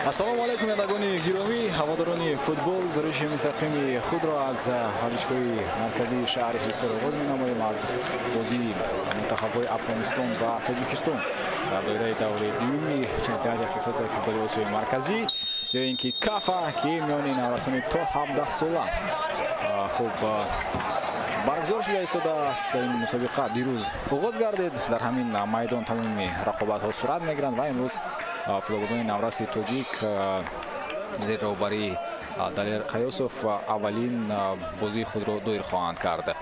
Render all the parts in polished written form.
Ассалому алайкум бинандагони гиромӣ, ҳаводорони футбол. Гузориши мустақими худро аз варзишгоҳи марказии шаҳри Ҳисор оғоз менамоем аз бозии мунтахабҳои Афғонистон ва Тоҷикистон дар доираи даври дуюми чемпионати ассотсиатсияи футболи Осиёи Марказӣ ё ин ки КАФА, ки миёни наврасони то 17 сола хуб баргузор шуда истодааст. Ин мусобиқа дирӯз оғоз гардид. Дар ҳамин майдон тамоми рақобатҳо сурат мегиранд ва имрӯз футболбозони навраси тоҷик зери роҳбарии Далер Қаёсов аввалин бозии худро доир хоҳанд кард.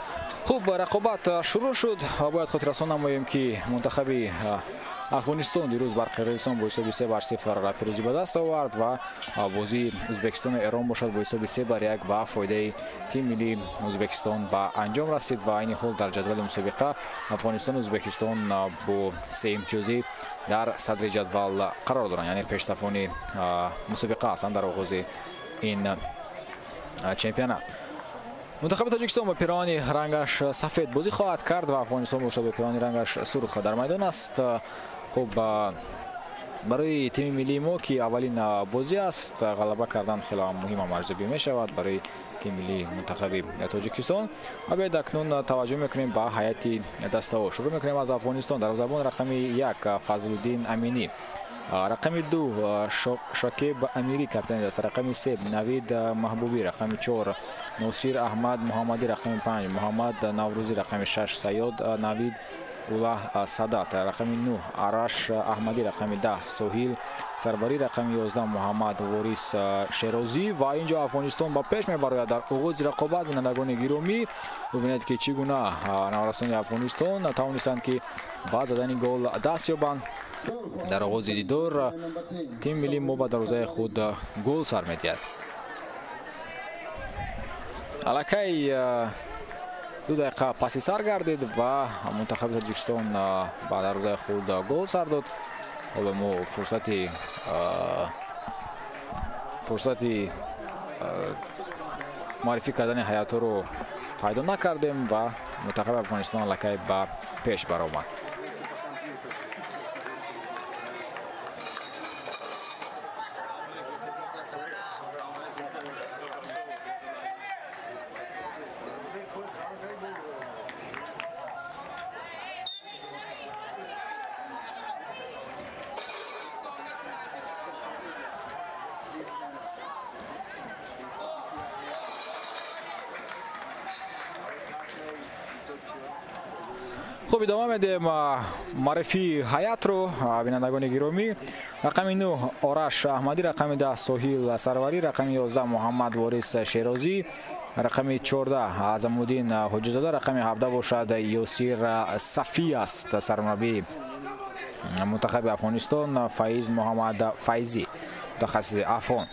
Хуб, рақобат шурӯъ шуд ва бояд хотиррасон намоем, ки мунтахаби Афғонистон дирӯз бар Қирғизистон бо ҳисоби 3-0 пирӯзӣ ба даст овард ва бозии Ӯзбекистону Эрон бошад бо ҳисоби 3-1 ба фоидаи тими миллии Ӯзбекистон ба анҷом расид ва айни ҳол дар ҷадвали мусобиқа Афғонистону Ӯзбекистон бо 3 имтиёзӣ дар садри ҷадвал қарор доранд, яъне пешсафони мусобиқа ҳастанд дар оғози ин чемпионат. Мунтахаби Тоҷикистон бо пироҳани рангаш сафед бозӣ хоҳад кард ва Афғонистон бошад бо пироҳани рангаш сурх дар майдон аст. Хуб, барои тими миллии мо, ки аввалин бозӣ аст, ғалаба кардан хеле муҳим арзёбӣ мешавад барои тими миллии мунтахаби Тоҷикистон. Ва биёед акнун таваҷҷӯҳ мекунем ба ҳайати дастаҳо. Шурӯъ мекунем аз Афғонистон. Дарвозабон рақами 1 Фазлуддин Аминӣ, рақами 2 Шокеб Амирӣ, капитани даста, рақами 3 Навид Маҳбубӣ, рақами 4 Носир Аҳмад Муҳаммадӣ, рақами 5 Муҳаммад Наврӯзӣ, рақами 6 Сайёд Навид Уллаҳ Садат, рақами 9 Араш Аҳмадӣ, рақами 10 Соҳил Сарварӣ, рақами 11 Муҳаммад Ворис Шерозӣ. Ва инҷо Афғонистон ба пеш мебарояд дар оғози рақобат. Бинандагони гиромӣ, бубинед, ки чӣ гуна наврасони Афғонистон тавонистанд, ки ба задани гол даст ёбанд. Дар оғози дидор тими миллии мо ба дарвозаи худ гол сар медиҳад. Аллакай 2 дақиқа паси сар гардид ва мунтахаби Тоҷикистон ба дарвозаи худ гол сар дод. Ҳоло мо фурсати муаррифӣ кардани ҳайатҳоро пайдо накардем ва мунтахаби Афғонистон аллакай ба пеш баромад. Хуб, идома медиҳем муаррифии ҳайатро, бинандагони гиромӣ. Рақами 9 Ораш Аҳмадӣ, рақами 10 Соҳил Сарварӣ, рақами 11 Муҳаммад Ворис Шерозӣ, рақами 14 Аъзамуддин Ҳоҷизода, рақами 17 бошад Ёсир Сафӣ аст, сармураббии мунтахаби Афғонистон Файз Муҳаммад Файзӣ, мутахассиси афғон.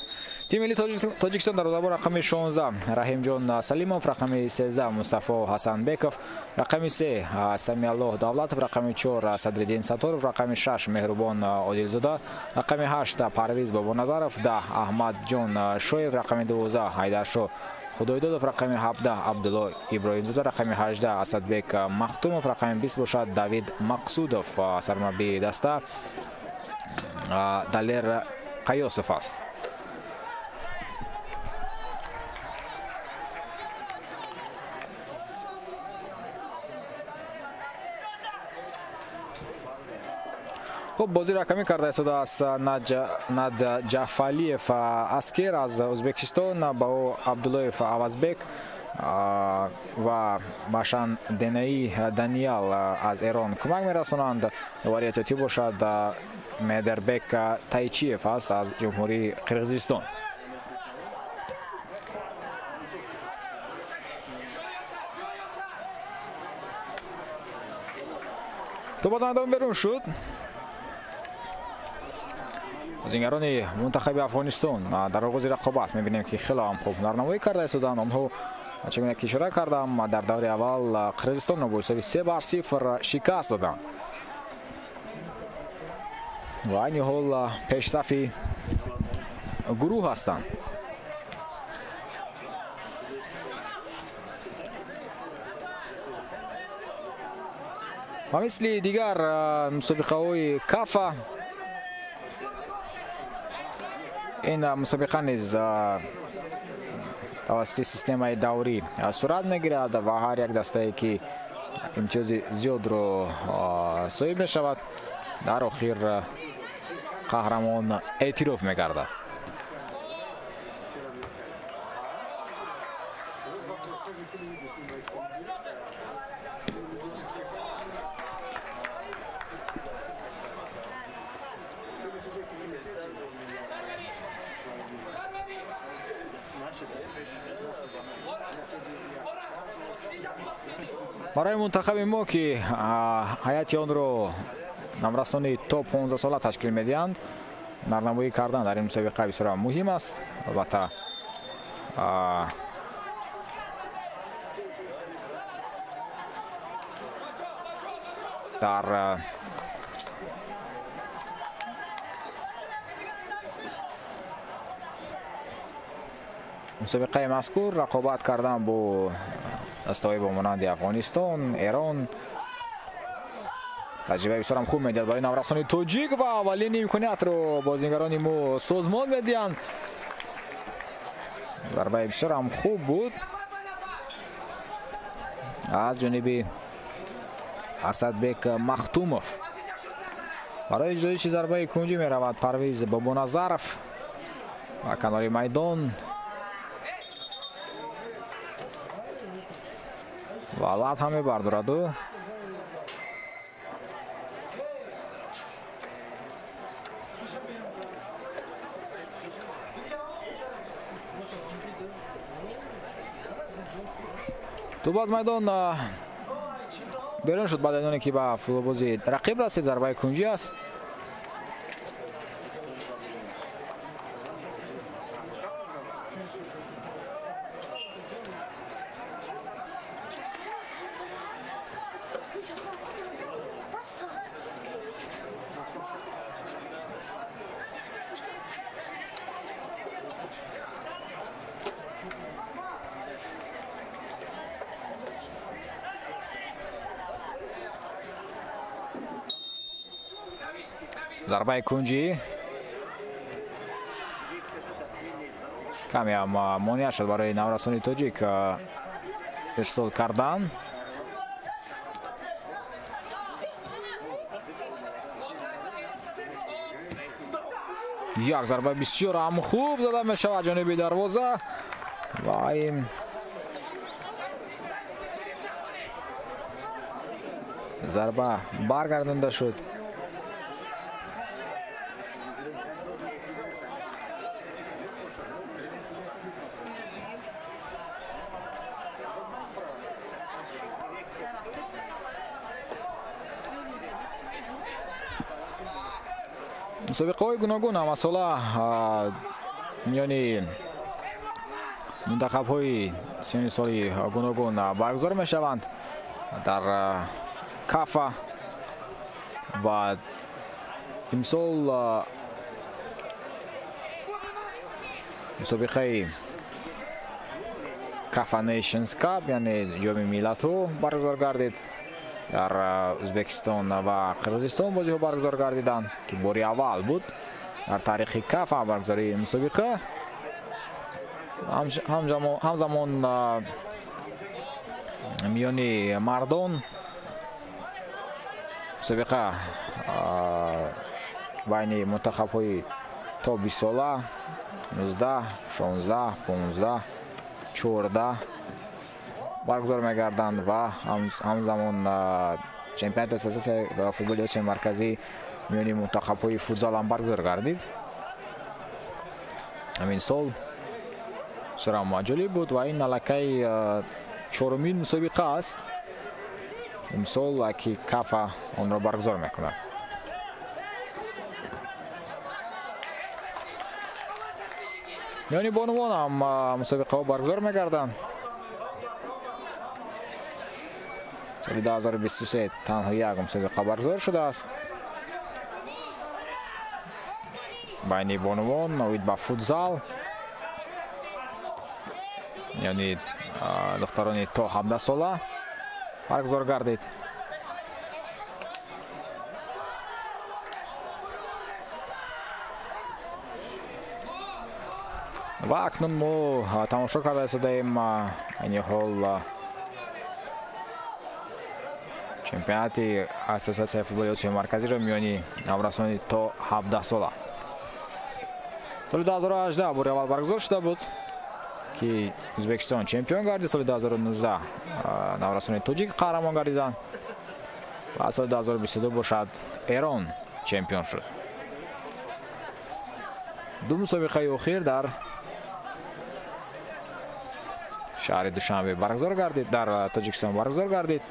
Тими миллии Тоҷикистон дарвозабон рақами 16 Раҳимҷон Салимов, рақами 13 Мустафо Ҳасанбеков, рақами 3 Самиаллоҳ Давлатов, рақами 4 Садриддин Сатторов, рақами 6 Меҳрубон Одилзода, рақами 8 Парвиз Бобоназаров, 10 Аҳмадҷон Шоев, рақами 12 Ҳайдаршоҳ Худойдодов, рақами 17 Абдулло Иброҳимзода, рақами 18 Асадбек Махтумов, рақами 20 бошад Давид Мақсудов, сармураббии даста Далер Қаёсов аст. Хуб, бозиро ҳакамӣ карда истодааст Наджафалиев Аскер аз Ӯзбекистон, ба ӯ Абдуллоев Авазбек ва Башан Денаи Даниял аз Эрон кӯмак мерасонанд. Довари эҳтиётӣ бошад Медербек Тайчиев аст аз Ҷумҳурии Қирғизистон. Тӯп аз майдон берун шуд. Бозингарони мунтахаби Афғонистон дар оғози рақобат мебинем, ки хеле ҳам хуб ҳунарнамоӣ карда истоданд. Онҳо чӣ гуна ки ишора кардам, дар даври аввал Қирғизистонро бо ҳисоби 3-0 шикаст доданд ва айни ҳол пешсафи гурӯҳ ҳастанд. Ва мисли дигар мусобиқаҳои КАФА Ин мусобиқа низ тавассути системаи даврӣ сурат мегирад ва ҳар як дастае ки имтиёзи зиёдро соҳиб мешавад, дар охир қаҳрамон эътироф мегардад. Барои мунтахаби мо, ки ҳайати онро намрасони то 15 сола ташкил медиҳанд, нарнамоӣ кардан дар ин мусобиқа бисёр муҳим аст. Албатта, дар мусобиқаи мазкур рақобат кардан бо дастаҳои бо монанди Афғонистон, Эрон таҷрибаи бисёрам хуб медиҳад барои наврасони тоҷик ва аввалин имкониятро бозигарони мо созмон медиҳанд. Зарбаи бисёрам хуб буд аз ҷониби Асадбек Махтумов. Барои иҷроиши зарбаи кунҷӣ меравад Парвиз Бобоназаров ба канори майдон ва лат ҳам мебардораду. Тӯб аз майдон берун шуд баъд аз оне ки ба футболбози рақиб расид. Зарбаи кунҷӣ аст. Зарбаи кунҷӣ каме ҳам монеа шуд барои наврасони тоҷик ирсол кардан. Як зарба бисёр ҳам хуб зада мешавад ҷониби дарвоза ва ин зарба баргардонда шуд. Мусобиқаҳои гуногун ҳамасола миёни мунтахабҳои синни соли гуногун баргузор мешаванд дар Кафа ва имсол мусобиқаи Кафа Nations Cup, яъне ҷоми миллатҳо баргузор гардид. Дар Ӯзбекистон ва Қирғизистон бозиҳо баргузор гардиданд, ки бори аввал буд дар таърихи Кафа баргузории мусобиқа. Ҳамзамон миёни мардон мусобиқа байни мунтахабҳои то 20 сола 19, 16, 15, 14 баргузор мегарданд ва ҳамзамон чемпионати ассотсиатсияи футболи Осиёи Марказӣ миёни мунтахабҳои футзал ҳам баргузор гардид. Ҳамин сол бисёрам ҷолиб буд ва ин аллакай чорумин мусобиқа аст имсол, ки Кафа онро баргузор мекунад. Миёни бонувон ҳам мусобиқаҳо баргузор мегарданд. Соли 2023 танҳо як мусобиқа баргузор шудааст байни бонувон оид ба футзал, яъне духтарони то 17 сола баргузор гардид. Ва акнун мо тамошо карда истодаем айни ҳол чемпионати Ассотсиатсияи футболи Осиёи Марказиро миёни наврасони то 17 сола. Соли 2018 бори аввал баргузор шуда буд, ки Ӯзбекистон чемпион гардид. Соли 2019 наврасони тоҷик қаҳрамон гардиданд ва соли 2022 бошад Эрон чемпион шуд. Ду мусобиқаи охир дар шаҳри Душанбе баргузор гардид, дар Тоҷикистон баргузор гардид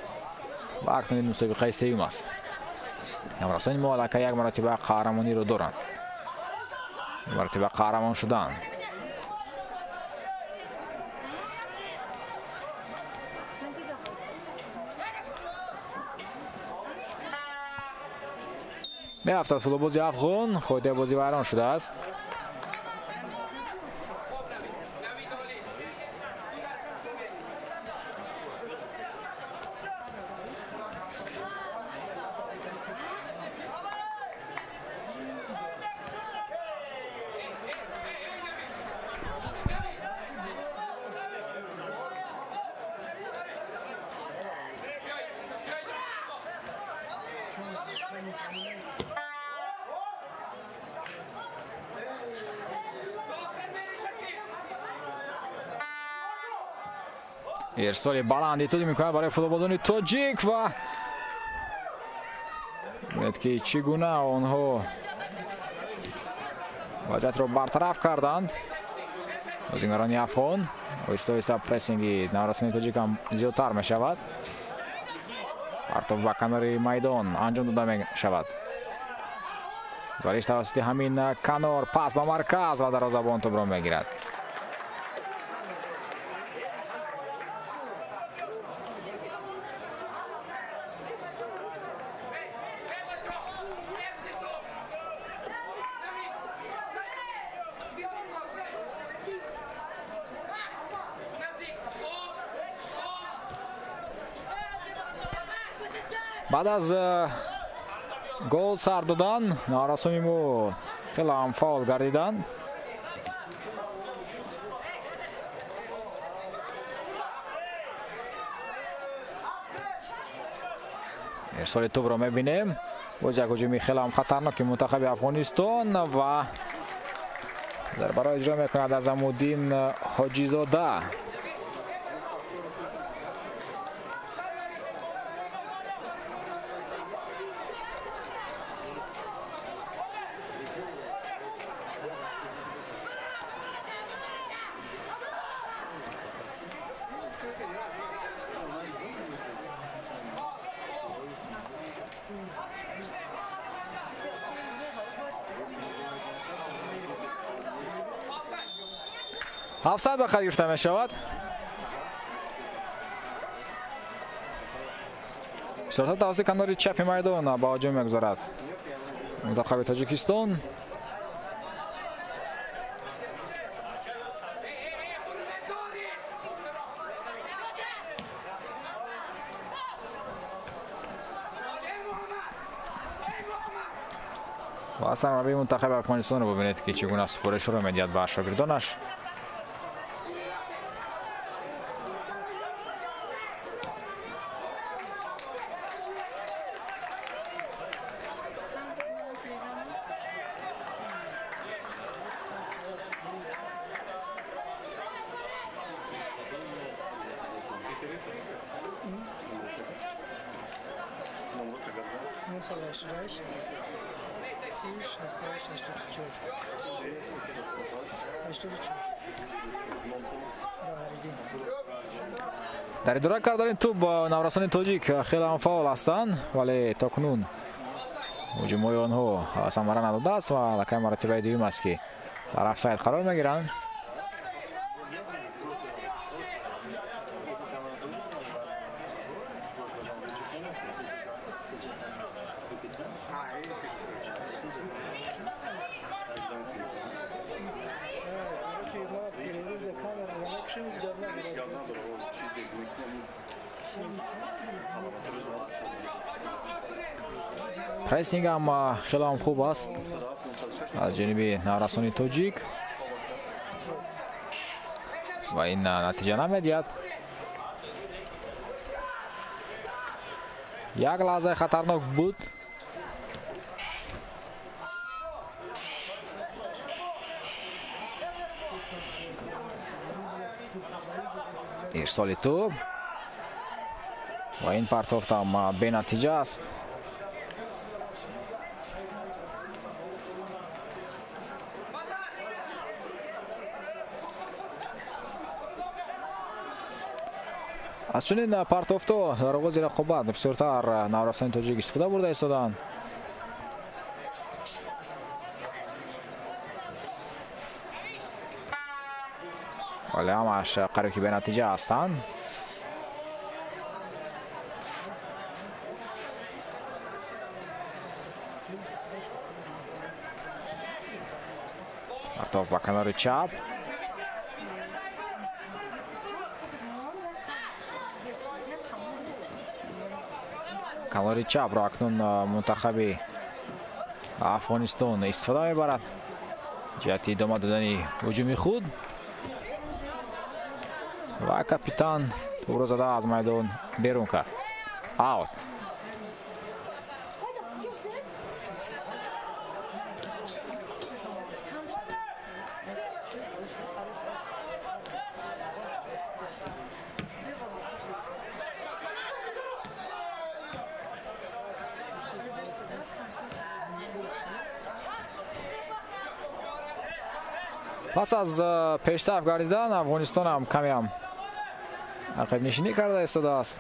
ва акнун ин мусобиқаи сеюм аст. Наврасони мо аллакай як маротиба қаҳрамониро доранд, маротиба қаҳрамон шуданд. Меафтад футболбози афғон, қоидаи бозӣ вайрон шудааст. Ирсоли баланди туди мекунад барои футболбозони тоҷик ва бинед, ки чӣ гуна онҳо вазъиятро бартараф карданд. Бозигарони афғон оҳиста оҳиста прессинги наврасони тоҷик ҳам зиёдтар мешавад. Партов ба канори майдон анҷом дода мешавад. Гузариш тавассути ҳамин канор, пас ба марказ ва дарвозабон тӯбро мегирад. Баъд аз гол сар додан наврасони мо хеле ҳам фаъол гардиданд. Ирсоли тӯбро мебинем. Боз як ҳуҷуми хеле ҳам хатарноки мунтахаби Афғонистон ва зарбаро иҷро мекунад Азамуддин Ҳоҷизода. Офсайд ба қайд гирифта мешавад. Бисёртар тавассути канори чапи майдон ба ҳуҷум мегузарад мунтахаби Тоҷикистон. Ва сармураббии мунтахаби Афғонистонро бубинед, ки чӣ гуна супоришро медиҳад ба шогирдонаш. Дар идора кардани тӯб наврасони тоҷик хеле ҳам фаъол ҳастанд, вале то кунун ҳуҷумҳои онҳо самара надодааст ва аллакай маротибаи дуюм аст, ки дар офсайд қарор мегиранд. Прессинг ҳам хеле ҳам хуб аст аз ҷониби наврасони тоҷик. Ва ин натиҷа намедиҳад. Як лаҳзаи хатарнок буд. Ирсоли тӯб ва ин партофтам бенатиҷа аст. Аз чунин партофто дар оғози рақобат бисёртар наврасони тоҷик истифода бурда истоданд. Вале ҳамааш қариб ки бенатиҷа ҳастанд. Партоф ба канори чап. Канори чапро акнун мунтахаби Афғонистон истифода мебарад ҷиҳати идома додани ҳуҷуми худ ва капитан тӯбро зада аз майдон берун кард. Аут. Пас аз пешсаф гардидан Афғонистон ҳам камеам ақибнишинӣ карда истодааст.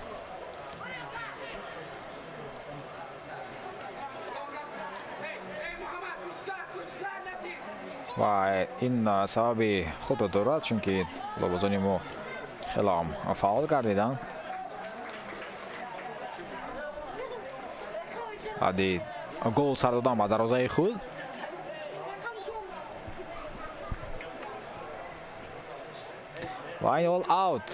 Ва ин сабаби худро дорад, чунки футболбозони мо хеле ҳам фаъол гардиданд. Баъди гол сар додан ба дарвозаи худ ва ин ҳол аут.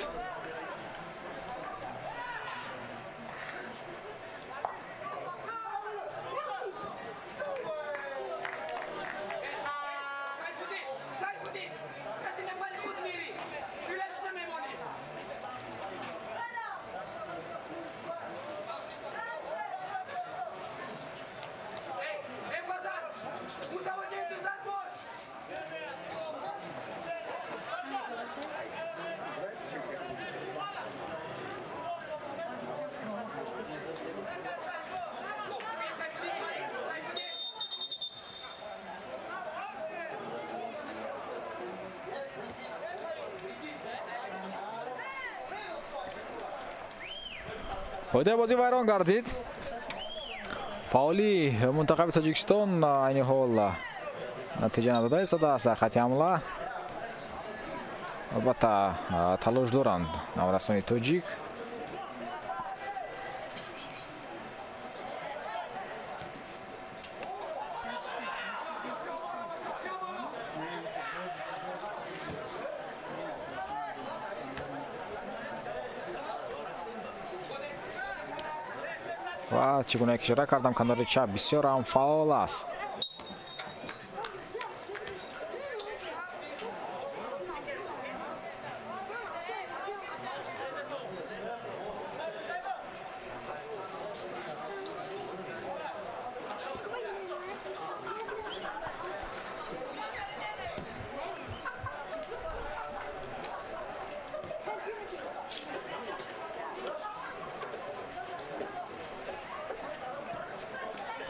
Қоидаи бозӣ вайрон гардид. Фаъоли мунтахаби Тоҷикистон айни ҳол натиҷа надода истодааст дар хати ҳамла. Албатта талош доранд наврасони тоҷик. Ва чӣ гуна ки ишора кардам, канори чап бисёр ҳам фаъол аст.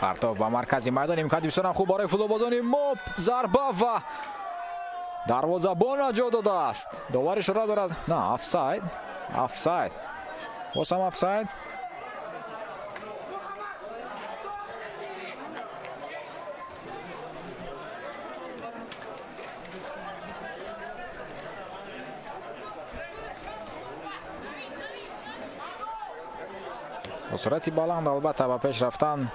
Партов ба маркази майдон, имкони бисёрам хуб барои футболбозони мо. Зарба ва дарвозабон ҷо додааст. Довар ишора дорад. На, офсайд, офсайд, боз ҳам офсайд. Бо суръати баланд албатта ба пеш рафтан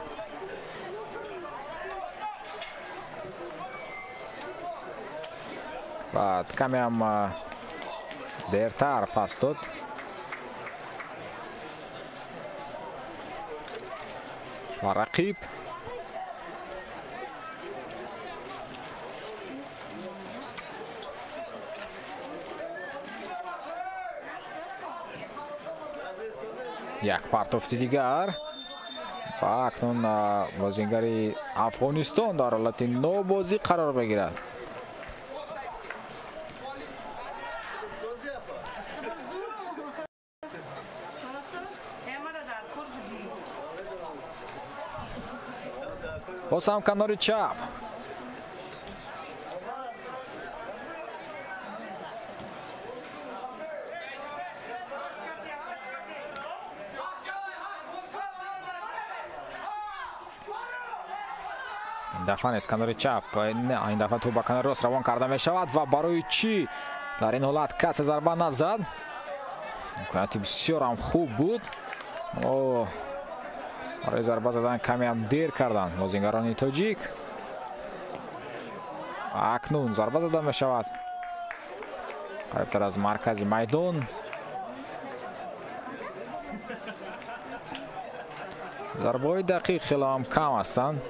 баъд камеам дертар пас дод. Ва рақиб Як партофти дигар ва акнун бозингари Афғонистон дар ҳолати нобозӣ қарор мегирад. Боз ҳам канори чап. Ин дафъа низ канори чап, ин дафъа тӯб ба канори рост равон карда мешавад ва барои чӣ дар ин ҳолат касе зарба назад? Имконияти бисёр ҳам хуб буд. Барои зарба задан каме ҳам дер карданд бозингарони тоҷик. Акнун зарба зада мешавад қарибтар аз маркази майдон. Зарбаҳои дақиқ хеле ҳам кам ҳастанд.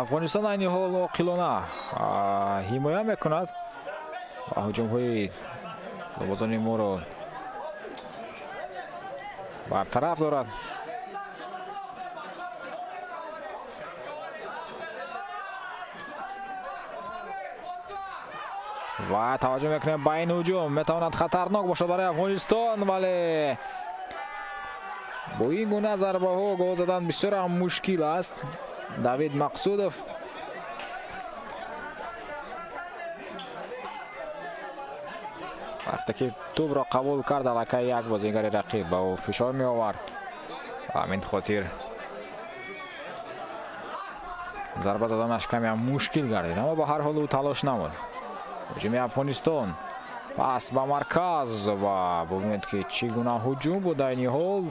Афғонистон айни ҳол оқилона ҳимоя мекунад ва ҳуҷумҳои лобозони моро бартараф дорад. Ва таваҷҷӯҳ мекунем ба ин ҳуҷум, метавонад хатарнок бошад барои Афғонистон, вале бо ин гуна зарбаҳо гол задан бисёр ҳам мушкил аст. Давид Мақсудов вақте ки тӯбро қабул кард, аллакай як бозингари рақиб ба ӯ фишор меовард ва ҳамин хотир зарба заданаш каме ҳам мушкил гардид, аммо ба ҳар ҳол ӯ талош намуд. Ҳуҷуми Афғонистон пас ба марказ ва бубинед ки чӣ гуна ҳуҷум буд айни ҳол.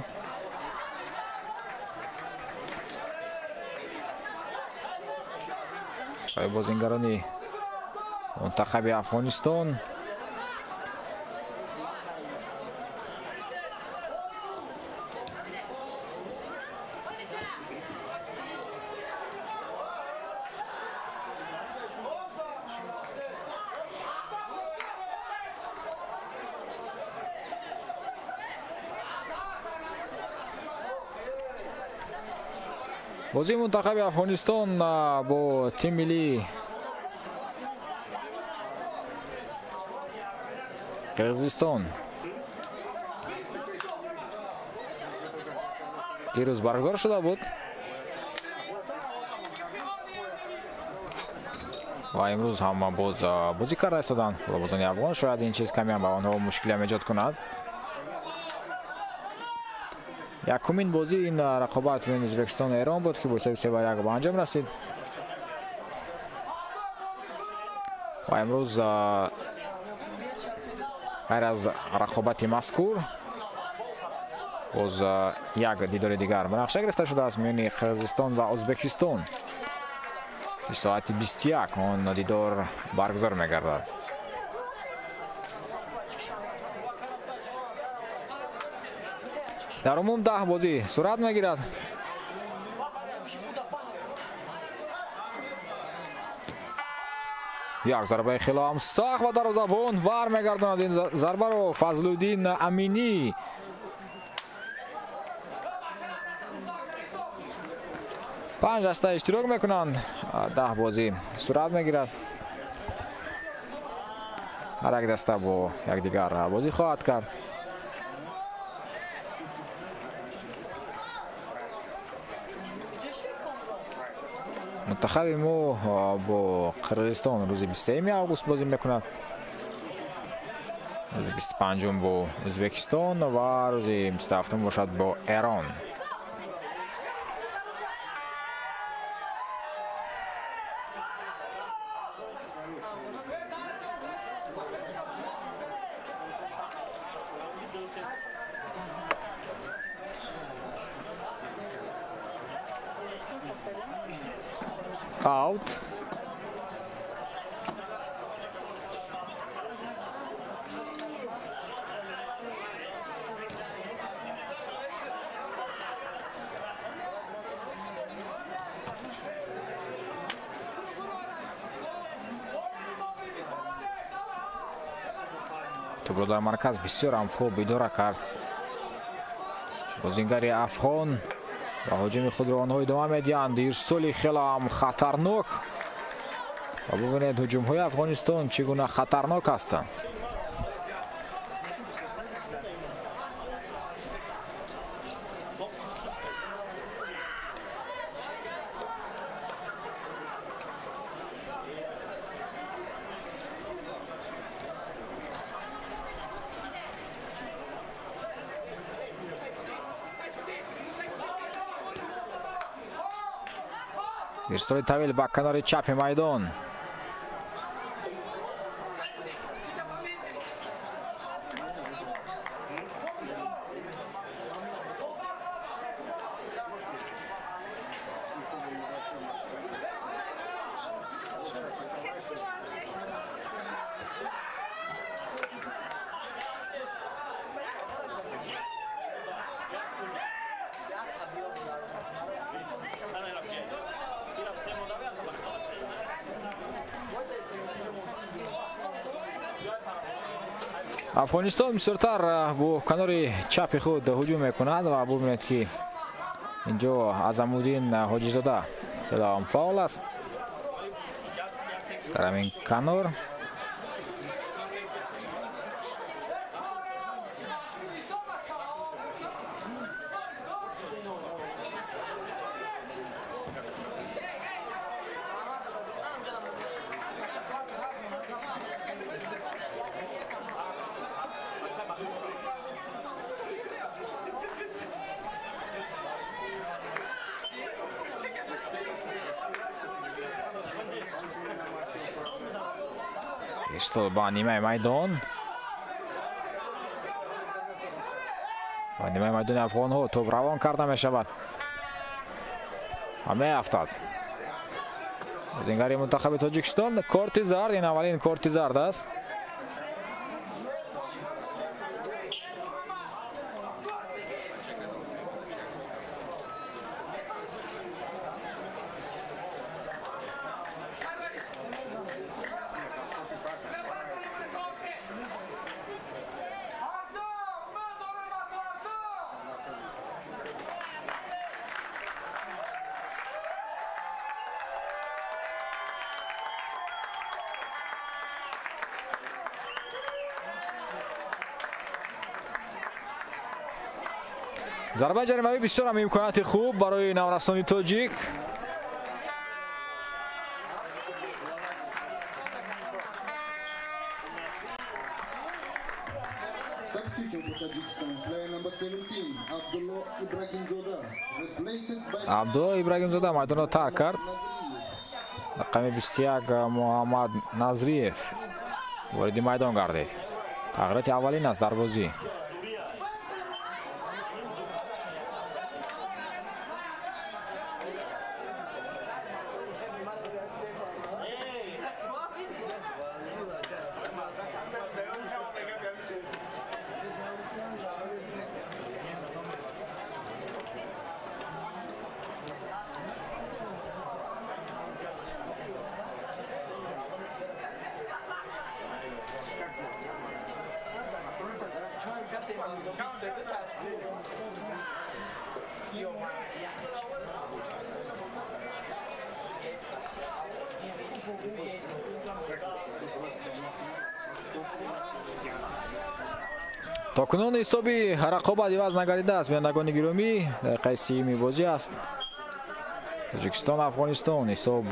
Барои бозингарони мунтахаби Афғонистон бозии мунтахаби Афғонистон бо тими миллии Қирғизистон дирӯз баргузор шуда буд ва имрӯз ҳам боз бозӣ карда истоданд лобозони афғон. Шояд ин чиз каме ҳам ба онҳо мушкилиам эҷод кунад. Якумин бозӣ ин рақобат миёни Ӯзбекистон ва Эрон буд, ки бо ҳисоби 3-1 ба анҷом расид ва имрӯз ғайр аз рақобати мазкур боз як дидори дигар ба нақша гирифта шудааст миёни Қирғизистон ва Ӯзбекистон. Соати 21 он дидор баргузор мегардад. Дар умум 10 бозӣ сурат мегирад. Як зарбаи хеле ҳам сахт ва дарвозабон бармегардонад ин зарбаро Фазлуддин Аминӣ. Панҷ даста иштирок мекунанд, 10 бозӣ сурат мегирад. Ҳар як даста бо якдигар бозӣ хоҳад кард. Мунтахаби мо бо Қирғизистон рӯзи 23 август бозӣ мекунад, рӯзи 25 бо Ӯзбекистон ва рӯзи 27 бошад бо Эрон. Аут. Тӯбро дар марказ бисёр ҳам хуб идора кард бозингари афғон ва ҳуҷуми худро онҳо идома медиҳанд. Ирсоли хеле ҳам хатарнок ва бубинед ҳуҷумҳои Афғонистон чӣ гуна хатарнок ҳастанд. Ирсоли тавил ба канори чапи майдон. Афғонистон бисёртар бо канори чапи худ ҳуҷум мекунад ва бубинед ки инҷо Азамуддин Ҳоҷизода хеле ҳам фаъол аст дар ҳамин канор. Ирсол ба нимаи майдон. Ба нимаи майдони афғонҳо тӯб равон карда мешавад ва меафтад. Бозингари мунтахаби Тоҷикистон корти зард, ин аввалин корти зард аст. Зарбаи ҷаримавӣ бисёр ҳам имконияти хуб барои наврасони тоҷик. Абдулло Ибрагимзода майдонро тарк кард. Рақами 21 Муҳаммад Назриев вориди майдон гардид. Тағйироти аввалин аст дар бозӣ. То кунун ҳисоби рақобат иваз нагардидааст. Бинандагони гиромӣ, дақиқаи сиюми бозӣ аст. Тоҷикистон Афғонистон ҳисоб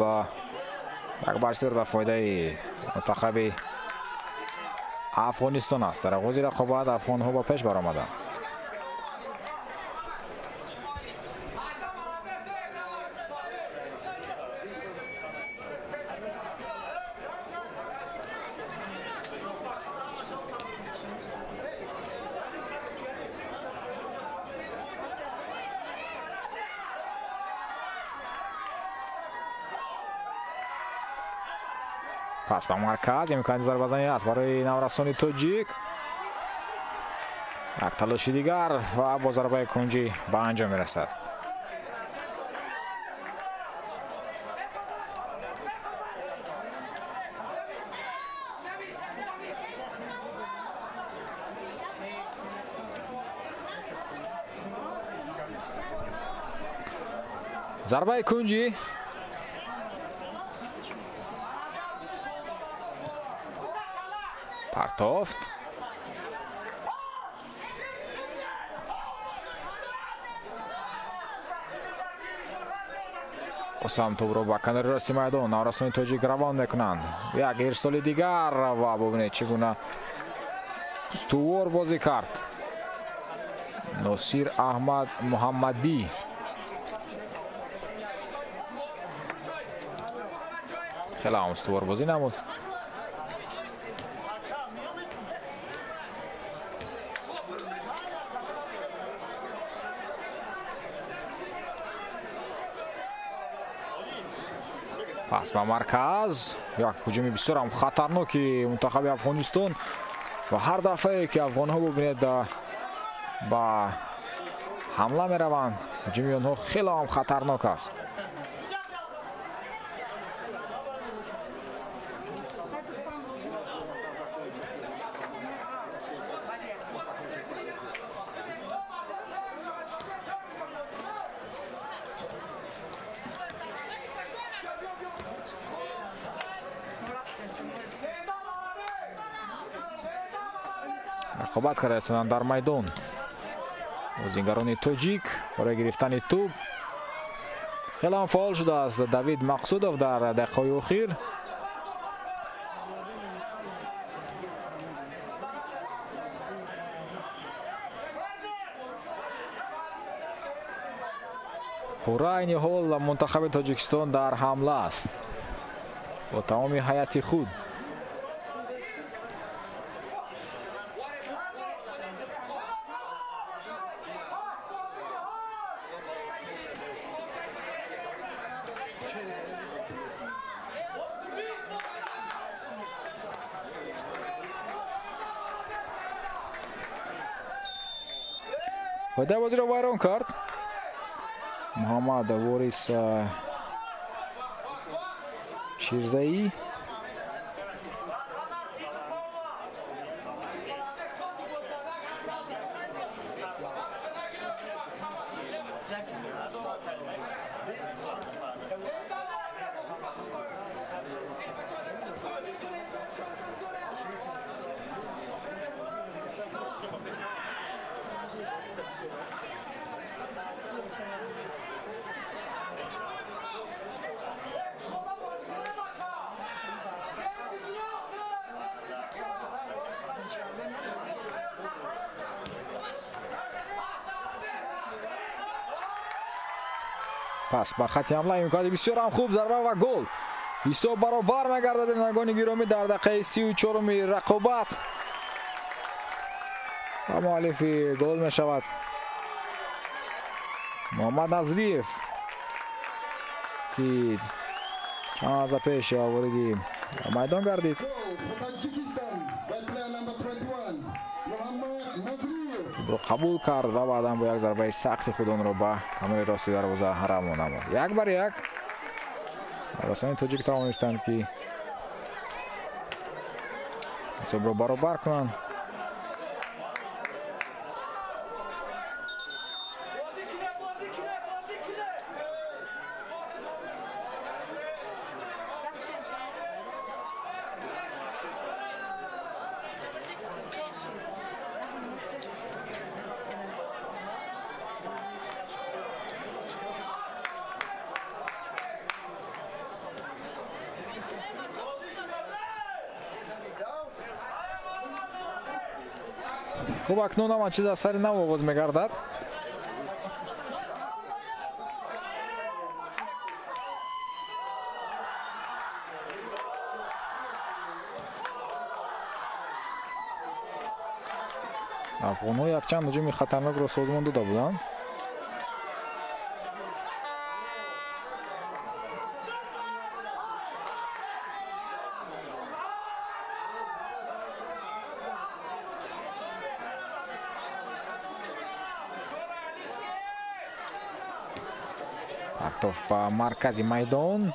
1-0 ба фоидаи мунтахаби Афғонистон аст. Дар оғози рақобат афғонҳо ба пеш баромаданд. Пас ба марказ, имкони зарбазанӣ аст барои наврасони тоҷик. Як талоши дигар ва бо зарбаи кунҷӣ ба анҷом мерасад. Зарбаи кунҷӣ. Партофт. Осам тӯбро ба канори рости майдон наврасони тоҷик равон мекунанд. Як ирсоли дигар ва бубинед чӣ гуна устувор бозӣ кард Носир Аҳмад Муҳаммадӣ. Хеле ҳам устувор бозӣ намуд. Пас ба марказ, як ҳуҷуми бисёр ҳам хатарноки мунтахаби Афғонистон ва ҳар дафъае ки афғонҳо бубинед ба ҳамла мераванд, ҳуҷуми онҳо хеле ҳам хатарнок аст. Рақобат карда истоданд дар майдон бозигарони тоҷик барои гирифтани тӯб. Хеле ҳам фаъол шудааст Давид Мақсудов дар дақиқаҳои охир. Пурра айни ҳол мунтахаби Тоҷикистон дар ҳамла аст бо тамоми ҳайати худ. Қоидаи бозиро вайрон кард Муҳаммад Ворис Ширзаӣ. Пас ба хати ҳамла, имкони бисёр ҳам хуб, зарба ва гол. Ҳисоб баробар мегардад бинандагони гиромӣ дар дақиқаи 34-уми рақобат ва муаллифи гол мешавад Муҳаммад Назриев, ки чанд лаҳза пеш вориди майдон гардид. Тӯбро қабул кард ва баъдан бо як зарбаи сахти худ онро ба канори рости дарвоза равон намуд. 1-1 наврасони тоҷик тавонистанд, ки ҳисобро баробар кунанд. Хуб, акнун ҳама чиз аз сари нав оғоз мегардад. Афғонҳо якчанд ҳуҷуми хатарнокро созмон дода буданд. Партов ба маркази майдон.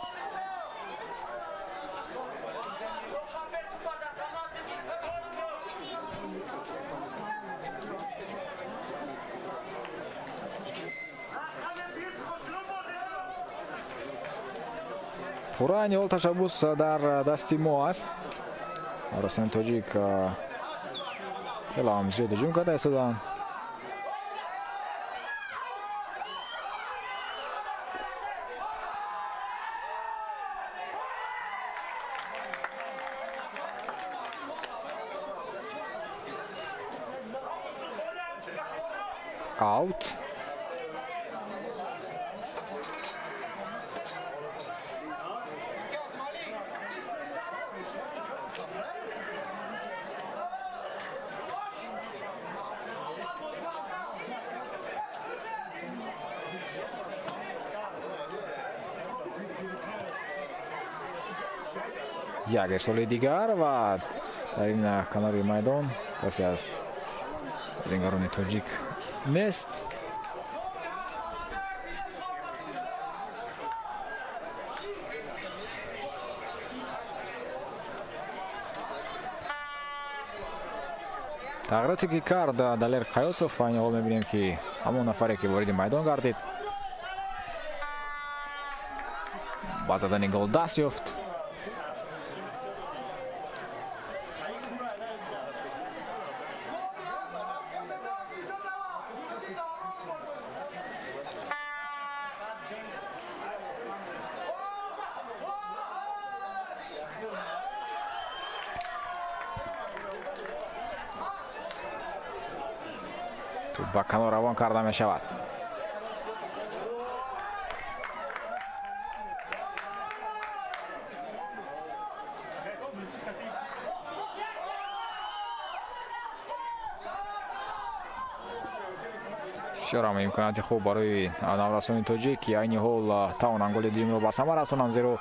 Пурра айни ҳол ташаббус дар дасти мо аст. Росиёни тоҷик хеле ҳам зиёд ҳуҷум карда истоданд. Аут. Як ирсоли дигар ва дар ин канори майдон касе аз бозингарони тоҷик нест. Тағйироте ки кард Далер Қаёсов, айни ҳол мебинем ки ҳамон нафаре ки вориди майдон гардид ба задани гол даст ёфт. Ба канор равон карда мешавад. Бисёр ҳам имконияти хуб барои наврасони тоҷик, ки айни ҳол тавонанд голи дуюмро ба самар расонанд, зеро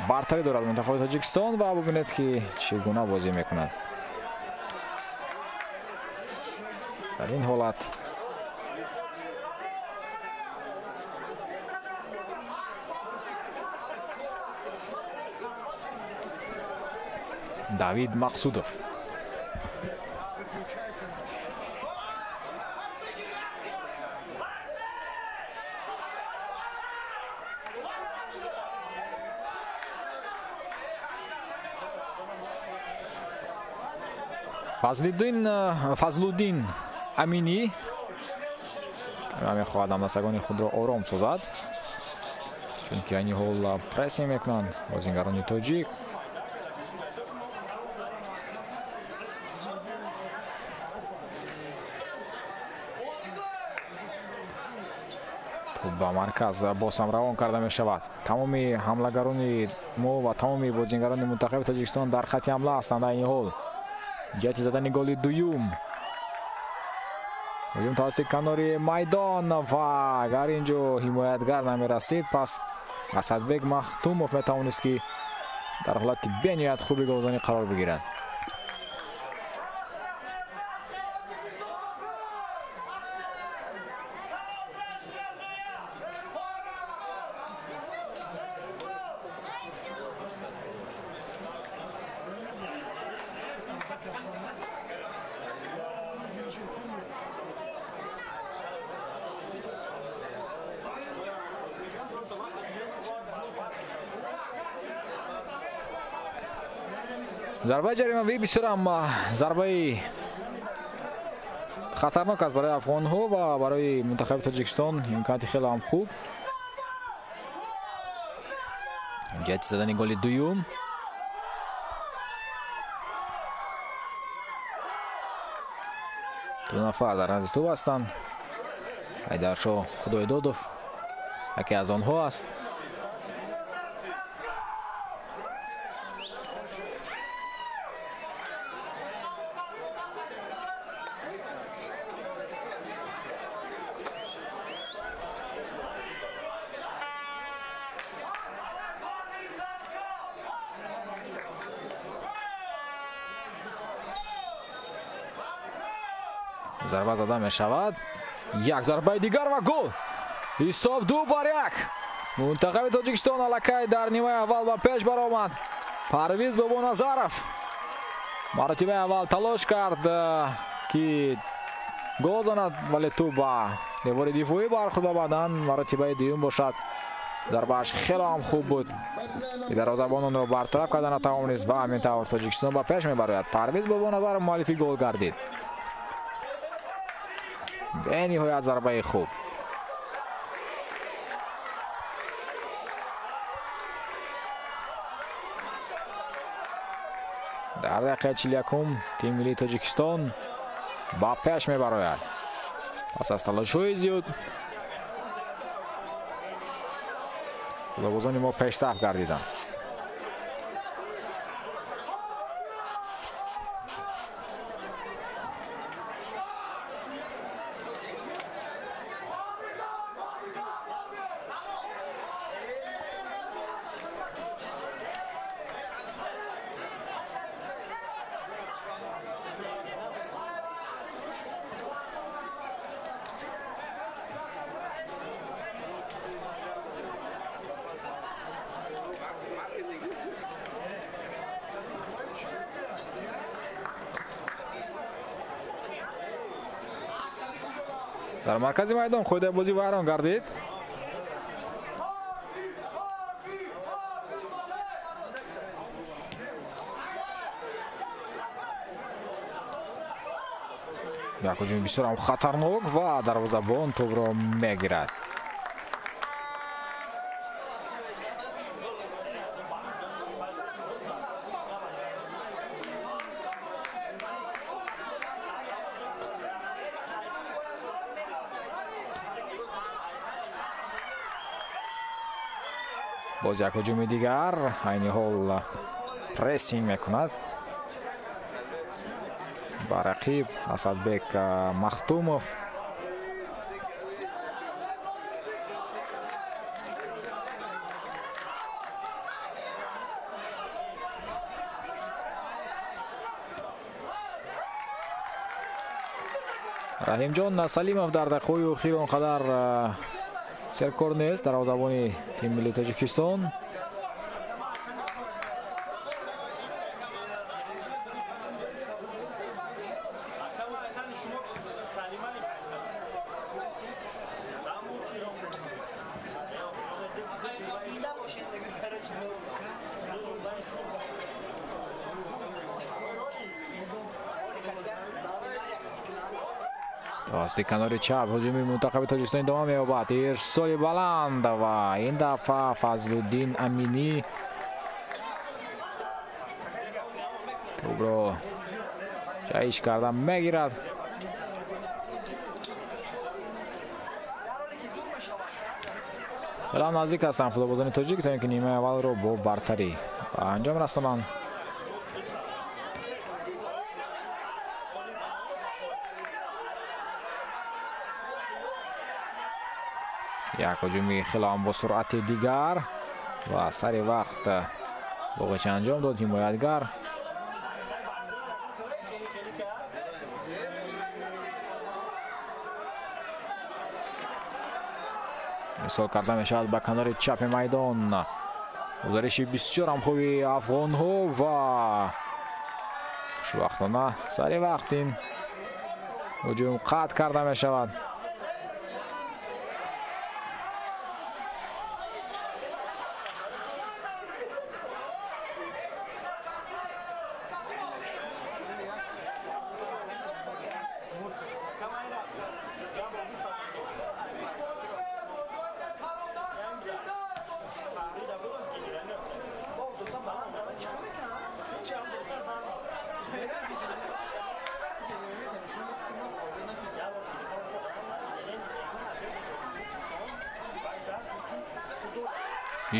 бартарӣ дорад мунтахаби Тоҷикистон ва бубинед ки чӣ гуна бозӣ мекунад. Дар ин ҳолат Давид Мақсудов. Фазлуддин Аминӣ мехоҳад ҳамдастагони худро ором созад, чунки айни ҳол прессинг мекунанд бозингарони тоҷик. Тӯб ба марказ боз ҳам равон карда мешавад. Тамоми ҳамлагарони мо ва тамоми бозингарони мунтахаби Тоҷикистон дар хатти ҳамла ҳастанд айни ҳол. Ҷиҳати задани голи дуюм. Ҳуҷум тавассути канори майдон ва агар инҷо ҳимоятгар намерасид, пас Асадбек Махтумов метавонист ки дар ҳолати бениҳоят хуби голзанӣ қарор бигирад. Зарбаи ҷаримавӣ бисёрам зарбаи хатарнок аст барои афғонҳо ва барои мунтахаби Тоҷикистон имконияти хеле ҳам хуб. Ҷиҳати задани голи дуюм. Ду нафар дар назди тӯб ҳастанд. Ҳайдаршоҳ Худойдодов яке аз онҳо аст. Зарба зада мешавад. Як зарбаи дигар ва гол. Ҳисоб 2-1. Мунтахаби Тоҷикистон аллакай дар нимаи аввал ба пеш баромад. Парвиз Бобоназаров маротибаи аввал талош кард, ки гол занад, вале тӯб ба девори дифоӣ бархӯрд ва баъдан маротибаи дуюм бошад. Зарбааш хеле ҳам хуб буд. Дарвозабон онро бартараф карда натавонист ва ҳамин тавр Тоҷикистон ба пеш мебарояд. Парвиз Бобоназаров муаллифи гол гардид. Бениҳоят зарбаи хуб. Дар дақиқаи 41 тими миллии Тоҷикистон ба пеш мебарояд. Пас аз талошҳои зиёд футболбозони мо пешсаф гардиданд. Дар маркази майдон қоидаи бозӣ вайрон гардид. Як ҳуҷуми бисёр ҳам хатарнок ва дарвозабон тӯбро мегирад. Боз як ҳуҷуми дигар, айни ҳол прессинг мекунад ба рақиб Асадбек Махтумов. Раҳимҷон Салимов дар дақиқаҳои охир он қадар серкор нест, дарвозабони тими миллии Тоҷикистон. Тавассути канори чап ҳуҷуми мунтахаби Тоҷикистон идома меёбад. Ирсоли баланд ва ин дафъа Фазлуддин Аминӣ тӯбро ҷаҳиш карда мегирад. Хеле наздик ҳастанд футболбозони тоҷик то ин ки нимаи аввалро бо бартарӣ ба анҷом расонанд. Як ҳуҷуми хеле ҳам бо суръати дигар ва сари вақт боғича анҷом дод ҳимоятгар. Ирсол карда мешавад ба канори чапи майдон. Гузариши бисёр ҳам хуби афғонҳо ва хушбахтона сари вақт ин ҳуҷум қатъ карда мешавад.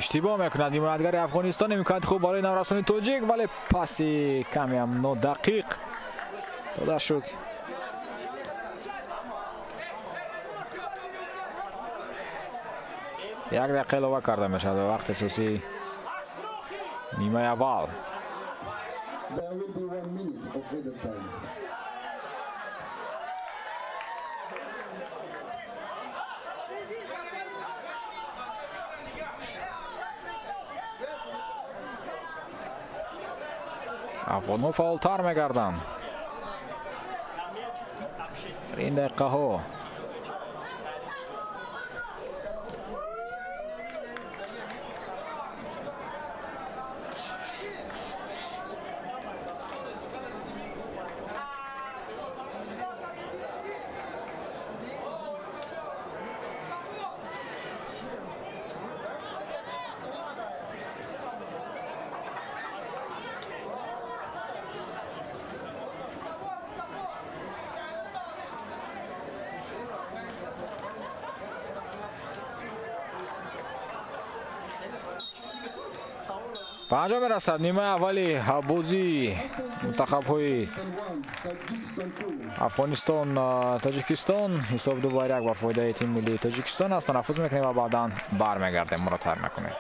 Иштибоҳ мекунад ҳимоятгари Афғонистон. Имконият хуб барои наврасони тоҷик, вале паси камеам нодақиқ дода шуд. Як дақиқа илова карда мешавад ба вақти асосии нимаи аввал. Афғонҳо фаъолтар мегарданд. Дар ин дақиқаҳо ба анҷом мерасад нимаи аввали бозии мунтахабҳои Афғонистон Тоҷикистон. Ҳисоб 2-1 ба фоидаи тими миллии Тоҷикистон аст. Танаффус мекунем ва баъдан бармегардем. Моро тарк накунед.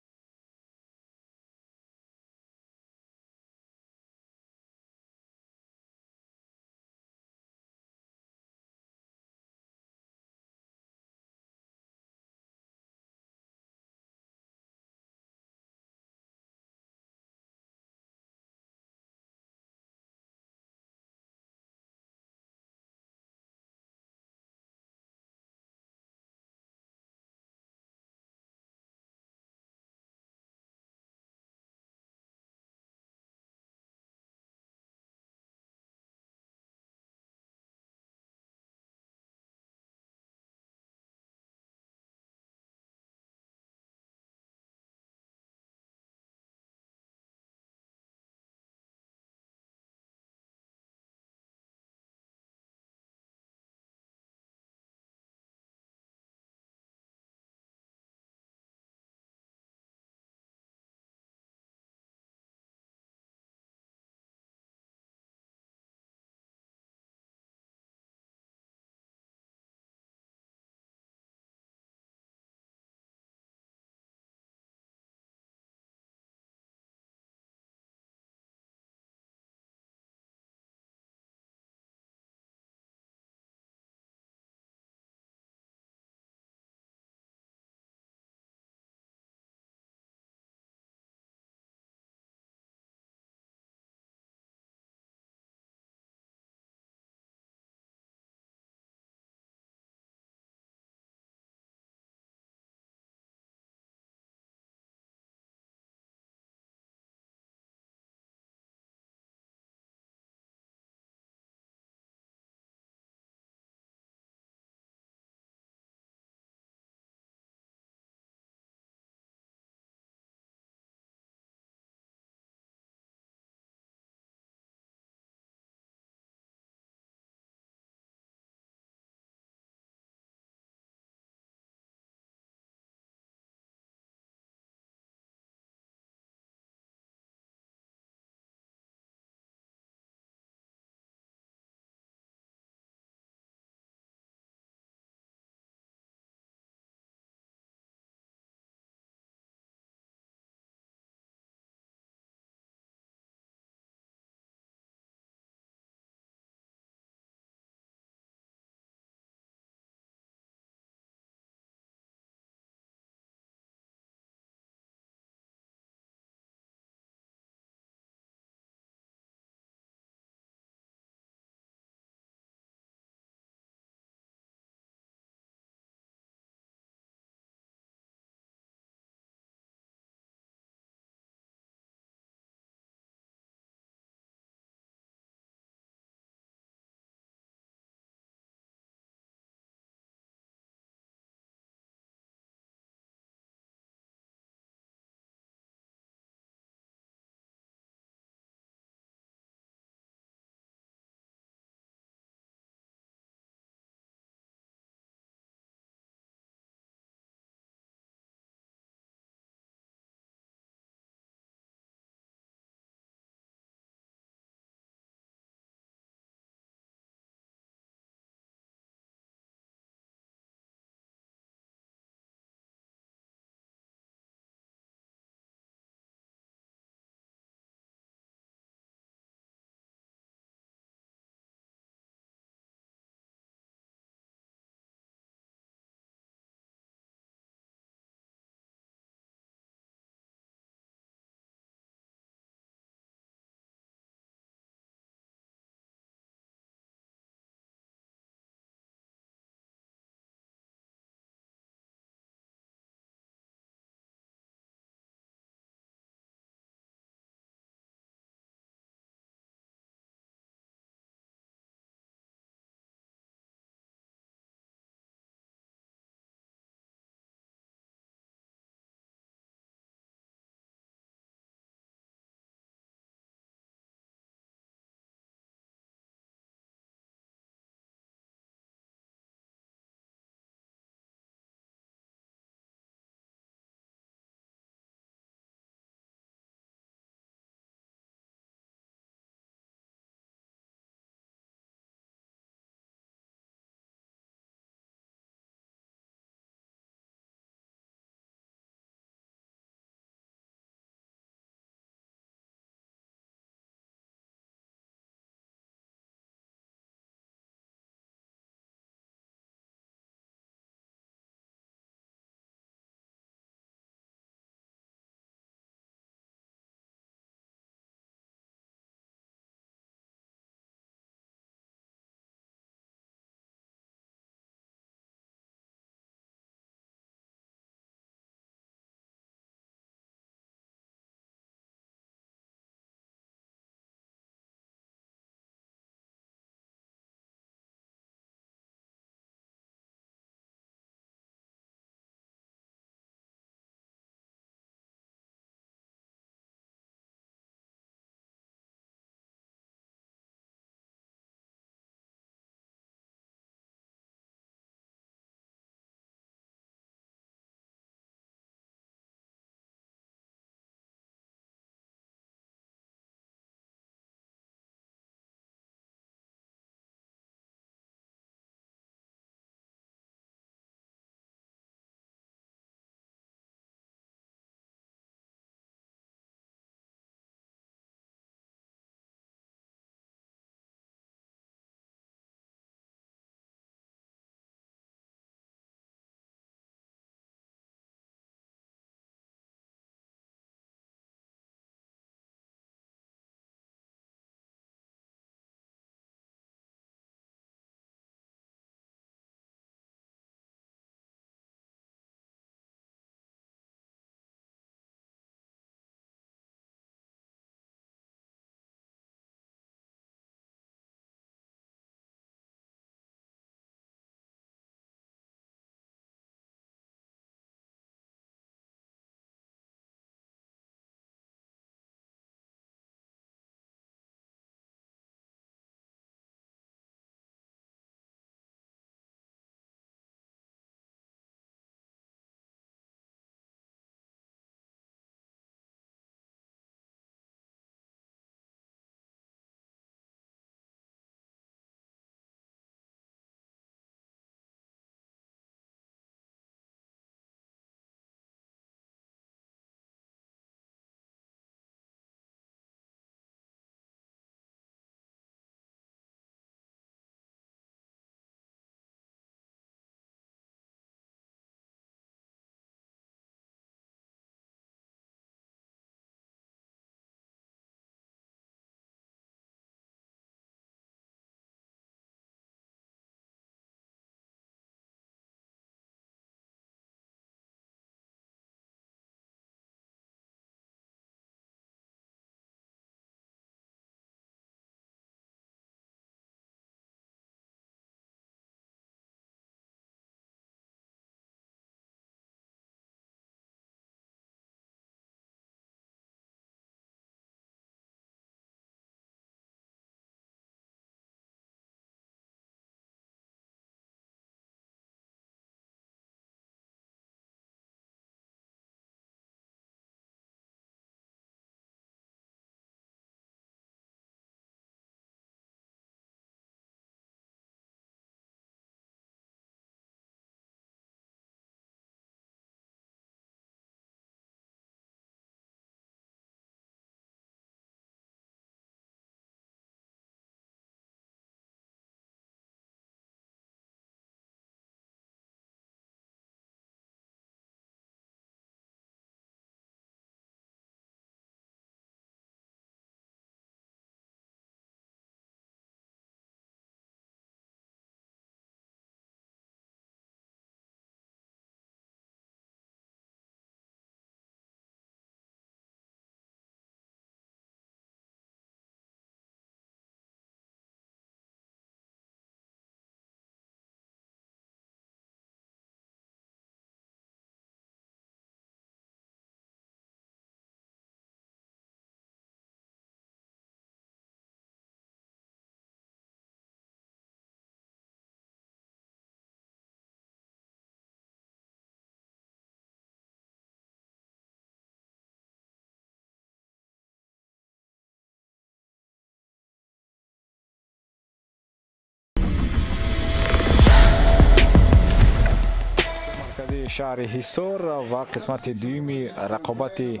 Шаҳри Ҳисор ва қисмати дуюми рақобати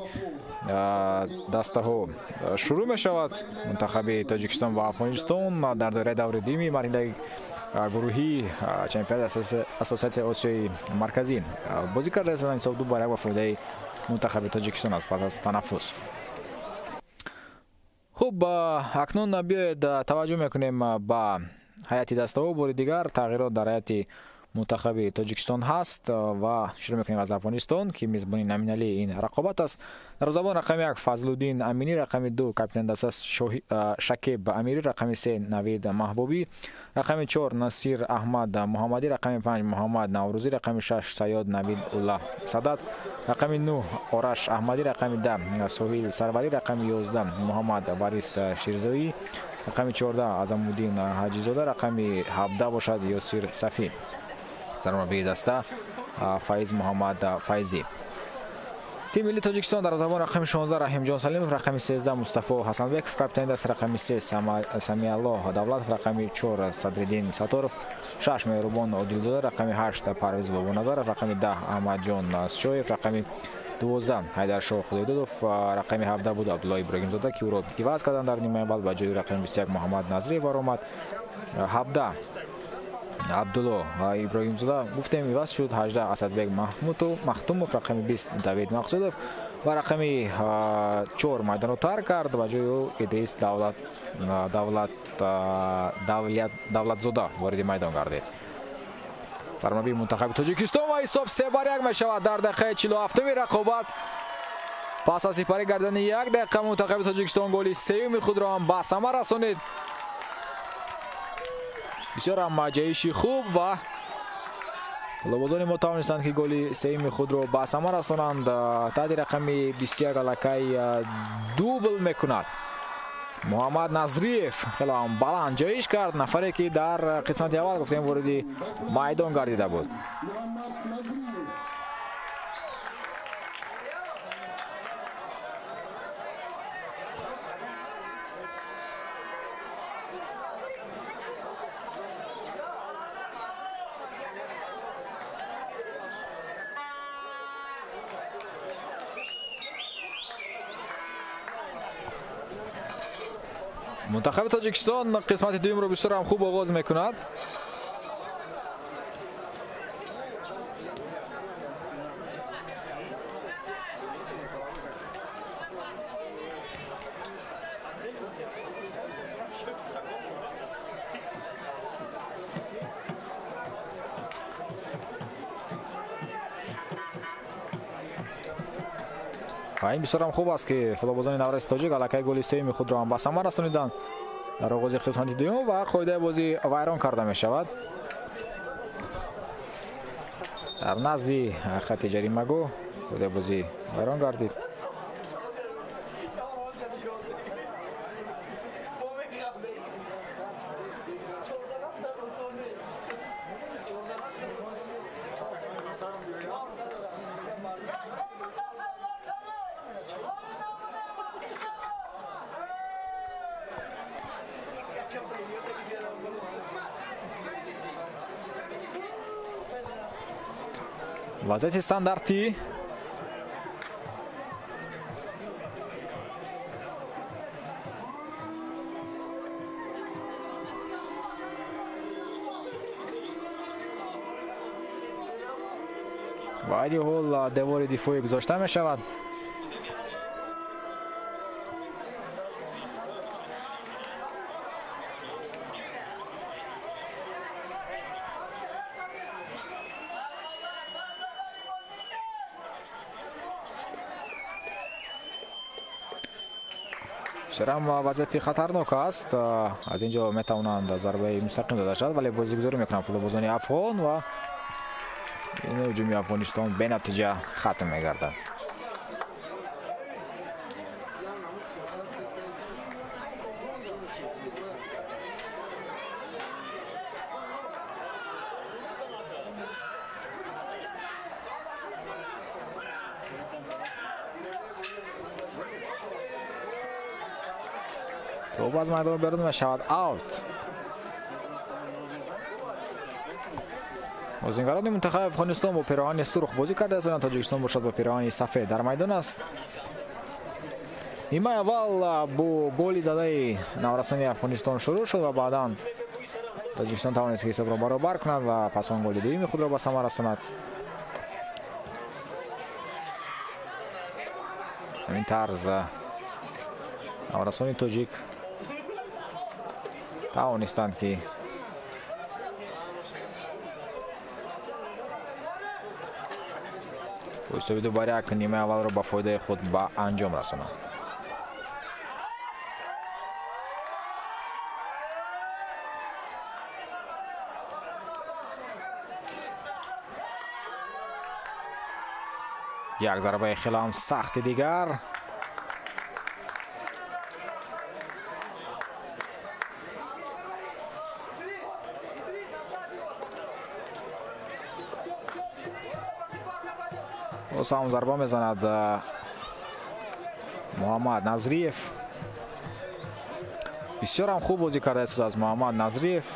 дастаҳо шурӯъ мешавад. Мунтахаби Тоҷикистон ва Афғонистон дар доираи даври дуюми марҳилаи гурӯҳии чемпионати Ассотсиатсияи Осиёи Марказӣ бозӣ кардааст ва ҳисоб 2-1 ба фоидаи мунтахаби Тоҷикистон аст пас аз танаффус. Хуб, акнун биёед таваҷҷӯҳ мекунем ба ҳайати дастаҳо. Бори дигар тағйирот дар ҳайати мунтахаби Тоҷикистон ҳаст ва шурӯъ мекунем аз Афғонистон, ки мизбони номиналии ин рақобат аст. Дарвозабон рақами 1 Фазлуддин Аминӣ, рақами 2 капитани даста Шакеб Амирӣ, рақами 3 Навид Маҳбубӣ, рақами 4 Насир Аҳмад Муҳаммадӣ, рақами 5 Муҳаммад Наврӯзӣ, рақами 6 Сайёд Навид Уллаҳ Садат, рақами 9 Ораш Аҳмадӣ, рақами 10 Соҳил Сарварӣ, рақами 11 Муҳаммад Варис Ширзоӣ, рақами 14 Азамуддин Ҳаҷизода, рақами 17 бошад Ёсир Сафӣ. Сармураббии даста Файз Муҳаммад Файзӣ. Тими миллии Тоҷикистон дарвозабон рақами 16 Раҳимҷон Салимов, рақами 13 Мустафо Ҳасанбеков, капитани даста, рақами 3 Самиаллоҳ Давлатов, рақами 4 Садриддин Сатторов, 6 Меҳрубон Одилзода, рақами 8 Парвиз Бобоназаров, рақами 10 Аҳмадҷон Шоев, рақами 12 Ҳайдаршоҳ Худойдодов, рақами 17 буд Абдулло Иброҳимзода, ки ӯро иваз карданд дар нимаи аввал, ба ҷои рақами 21 Муҳаммад Назриев баромад. 17 Абдулло Иброҳимзода гуфтем иваз шуд, 18 Асадбек Махтумов, рақами 20 Давид Мақсудов ва рақами 4 майдонро тарк кард, ба ҷои ӯ Идрис Давлатзода вориди майдон гардид. Сармураббии мунтахаби Тоҷикистон ва ҳисоб 3-1 мешавад дар дақиқаи 47-уми рақобат. Пас аз сипарӣ гардани як дақиқа мунтахаби Тоҷикистон голи сеюми худро ҳам ба самар расонид. Бисёр ҳам ҷаҳиши хуб ва лобозони мо тавонистанд, ки голи сеюми худро ба самар расонанд. Таҳти рақами 21 аллакай дубл мекунад. Муҳаммад Назриев хеле ҳам баланд ҷаҳиш кард, нафаре ки дар қисмати аввал гуфтем вориди майдон гардида буд. Мунтахаби Тоҷикистон қисмати дуюмро бисёр ҳам хуб оғоз мекунад. Ва ин бисёр ҳам хуб аст, ки футболбозони навраси тоҷик аллакай голи сеюми худро ҳам ба самар расониданд дар оғози қисмати дуюм ва қоидаи бозӣ вайрон карда мешавад. Дар назди хати ҷаримагоҳ қоидаи бозӣ вайрон гардид. Вазъияти стандартӣ. Ва айни ҳол девори дифоӣ гузошта мешавад. Бисёрам вазъияти хатарнок аст. Аз ин ҷо метавонанд зарбаи мустақим зада шавад, вале бозигузорӣ мекунанд футболбозони афғон ва ин ҳуҷуми Афғонистон бенатиҷа хатм мегардад. Тӯб аз майдон берун мешавад, аут. Бозингарони мунтахаби Афғонистон бо пироҳани сурх бозӣ карда астанд, Тоҷикистон бошад бо пироҳани сафед дар майдон аст. Нимаи аввал бо голи задаи наврасони Афғонистон шурӯъ шуд ва баъдан Тоҷикистон тавонист ки ҳисобро баробар кунад ва пас он голи дуюми худро ба самар расонад. Ҳамин тарз наврасони тоҷик тавонистанд ки бо ҳисоби 2-1 нимаи аввалро ба фоидаи худ ба анҷом расонанд. Як зарбаи хеле ҳам сахти дигар. Боз ҳам зарба мезанад Муҳаммад Назриев. Бисёр ҳам хуб бозӣ кардааст аз Муҳаммад Назриев.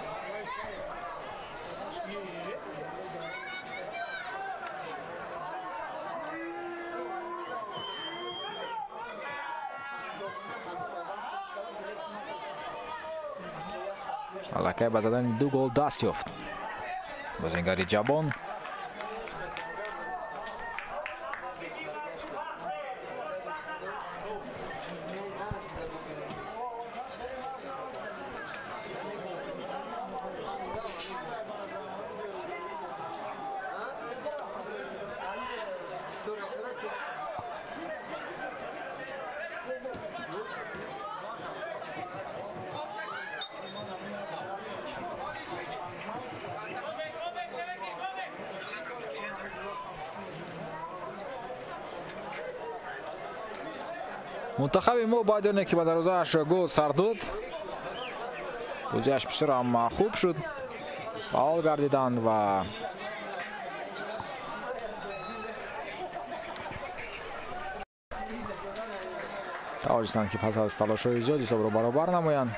Аллакай ба задани 2 гол даст ёфт бозингари ҷавон. Мунтахаби мо баъди оне ки ба дарвозааш гол сар дод, бозиаш бисёр ҳам хуб шуд, фаъол гардиданд ва тавонистанд ки пас аз талошҳои зиёд ҳисобро баробар намоянд.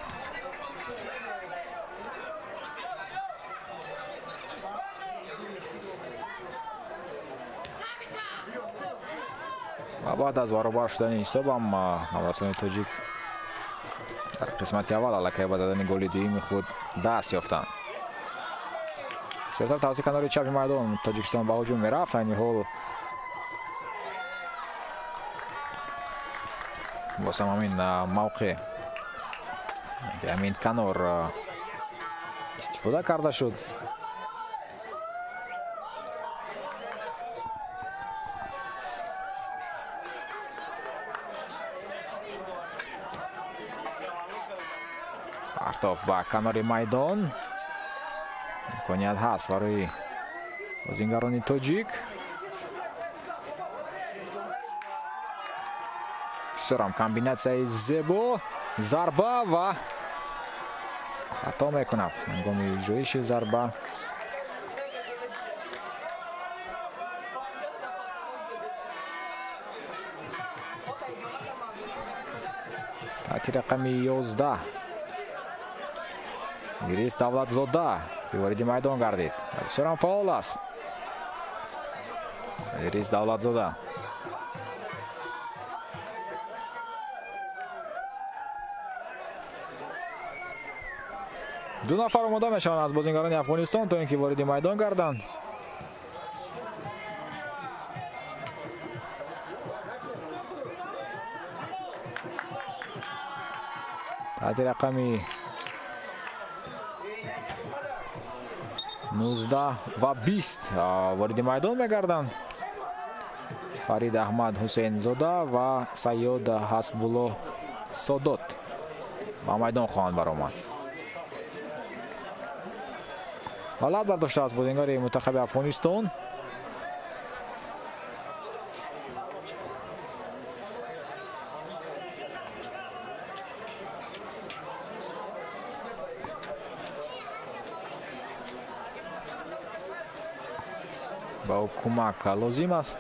Ва баъд аз баробар шудани ҳисобам наврасони тоҷик дар қисмати аввал аллакай ба задани голи дуюми худ даст ёфтанд. Бисёртар тавассути канори чапи майдон Тоҷикистон ба ҳуҷум мерафт. Айни ҳол боз ҳам ҳамин мавқеъ, ҳамин канор истифода карда шуд. Партов ба канори майдон. Имконият ҳаст барои бозингарони тоҷик. Бисёр ҳам комбинатсияи зебо, зарба ва хато мекунад ҳангоми иҷроиши зарба. Таҳти рақами 11 Идрис Давлатзода ки вориди майдон гардид. Бисёр ҳам фаъол аст Идрис Давлатзода. Ду нафар омода мешаванд аз бозингарони Афғонистон то ин ки вориди майдон гарданд. Таҳти рақами 19 ва 20 вориди майдон мегарданд Фарид Аҳмад Ҳусейнзода ва Сайёд Ҳасбулло Содот ба майдон хоҳанд баромад. Ғалат бардоштааст бозингари мунтахаби Афғонистон. Ба ӯ кӯмак лозим аст.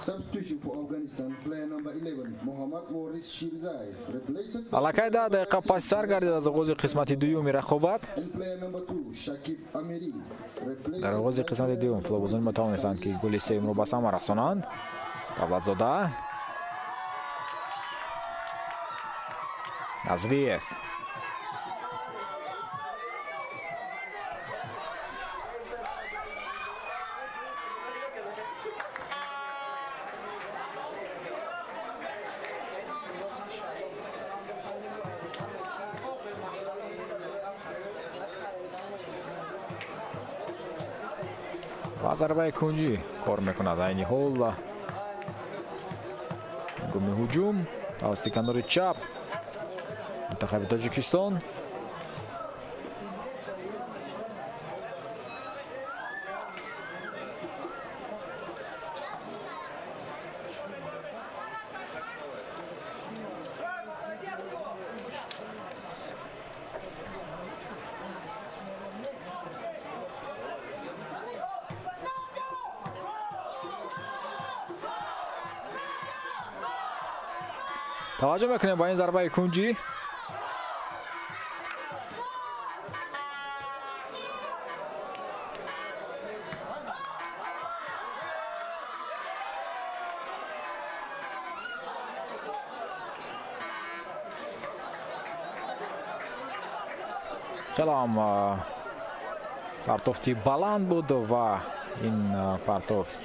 Substitution for Afghanistan, player number 11, Mohammad Waris Shirzai, replaced Аллакай 10 дақиқа пас сар гардид аз оғози қисмати дуюми рақобат. and player number 2, Shakib Amiri, replaced Дар оғози қисмати дуюм футболбозони мо тавонистанд, ки голи сеюмро ба самар расонанд. Давлатзода, Назриев, ва зарбаи кунҷӣ кор мекунад. Айни ҳол ҳангоми ҳуҷум тавассути канори чап мунтахаби Тоҷикистон. Таваҷҷӯҳ мекунем ба ин зарбаи кунҷӣ. Хеле ҳам партофти баланд буд ва ин партофт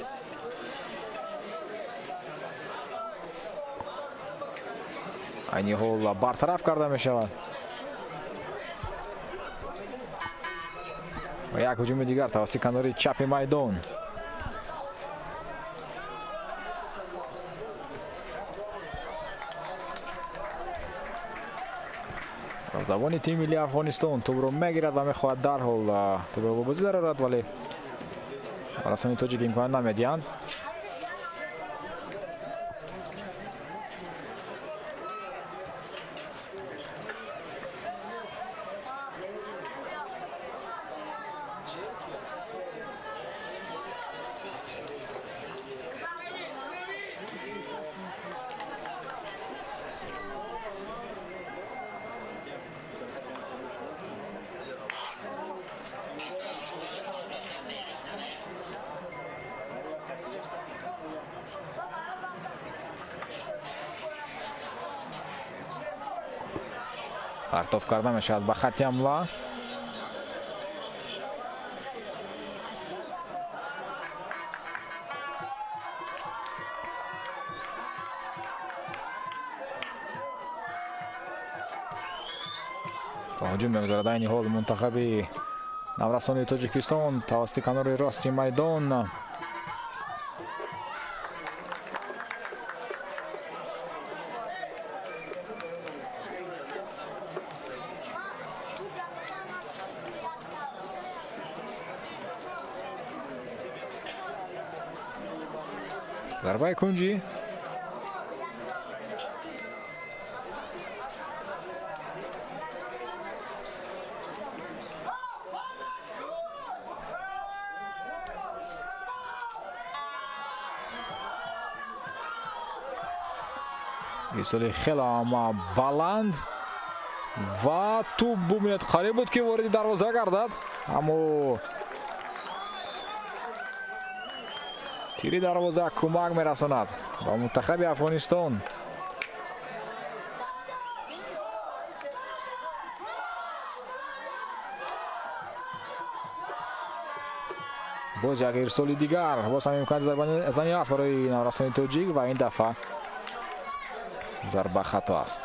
айни ҳол бартараф карда мешавад. Ва як ҳуҷуми дигар тавассути канори чапи майдон. Забони тими миллии Афғонистон тӯбро мегирад ва мехоҳад дарҳол тӯбро ба бозӣ дарорад, вале расони тоҷик имкон намедиҳанд. Партоф карда мешавад ба хатти ҳамла. Ба ҳуҷум мегузарад айни ҳол мунтахаби наврасони Тоҷикистон тавассути канори рости майдон. Зарбаи кунҷӣ. Ирсоли хеле ҳам баланд ва тӯб бубинед, қариб буд, ки вориди дарвоза гардад, аммо тири дарвоза кӯмак мерасонад ба мунтахаби Афғонистон. Боз як ирсоли дигар, боз ҳам имкони зарбазанӣ аст барои наврасони тоҷик ва ин дафъа зарба хато аст.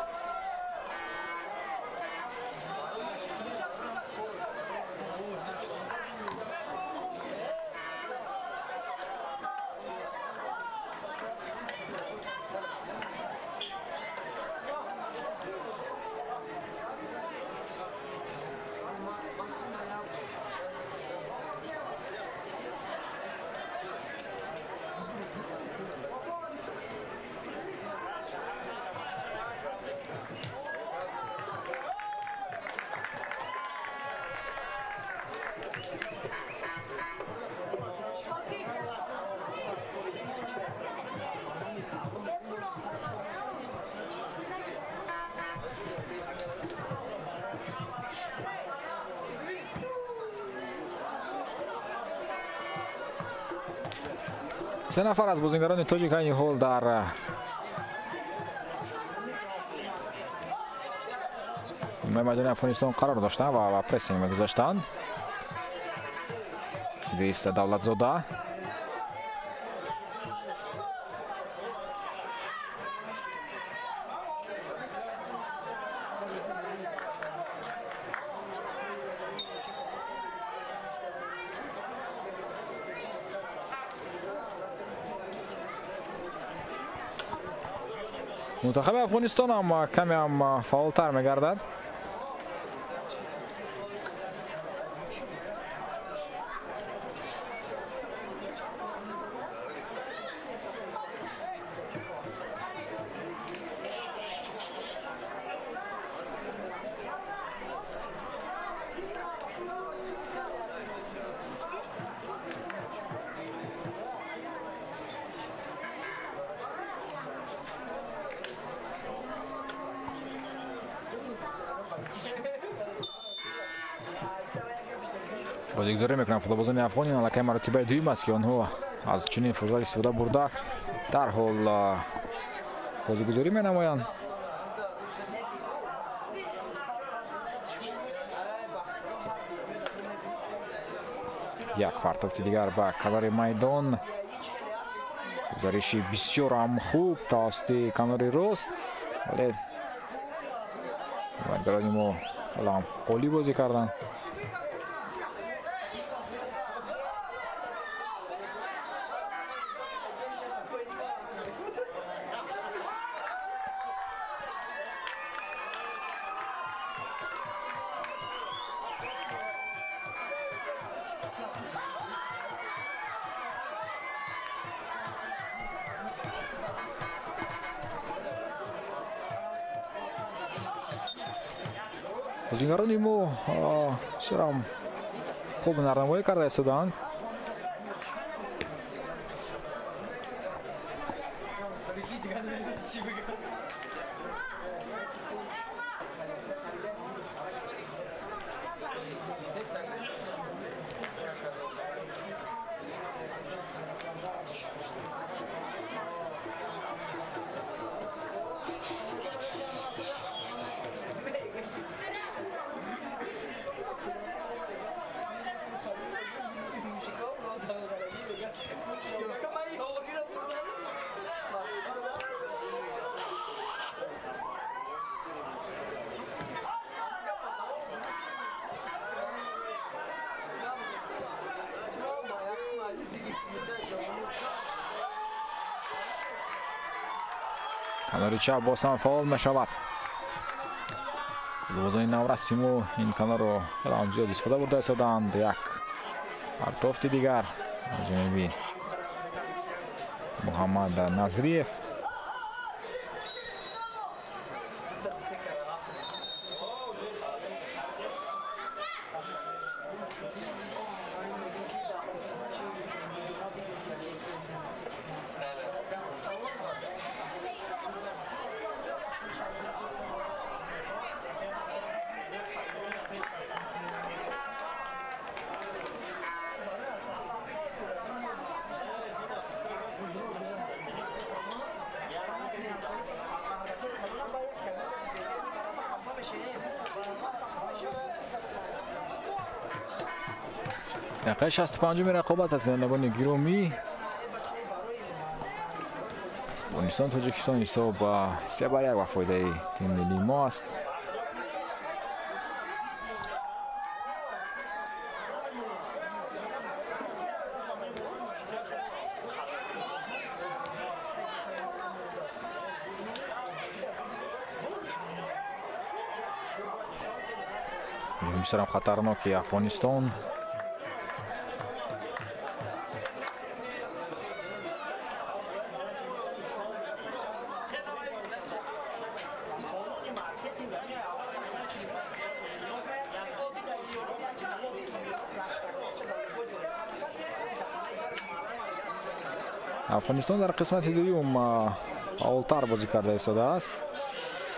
Се нафар аз бозингарони тоҷик айни ҳол дар нимаи майдони Афғонистон қарор доштанд ва ба прессинг мегузаштанд. Идрис Давлатзода мунтахаби Афғонистон ҳам каме ҳам фаъолтар мегардад. Бозигузорӣ мекунанд футболбозони афғон. Ин аллакай маротибаи дуюм аст, ки онҳо аз чунин фурсат истифода бурда дарҳол бозигузорӣ менамоянд. Як партофти дигар ба канори майдон. Гузариши бисёр ҳам хуб тавассути канори рост, вале ҳимоятгарони мо хеле ҳам олӣ бозӣ карданд. Бозингарони мо бисёр ҳам хуб нармнамоӣ карда истодаанд. Канори чап боз ҳам фаъол мешавад. Футболбозони навраси мо ин канорро хеле ҳам зиёд истифода бурда истодаанд. Як партофти дигар аз ҷониби Муҳаммад Назриев. Дақиқаи 65-уми рақобат аст, бинандагони гиромӣ. Афғонистон Тоҷикистон ҳисоб 3-1 ба фоидаи тими миллии мо аст. Бисёрам хатарноки Афғонистон. Афғонистон дар қисмати дуюм фаъолтар бозӣ карда истодааст,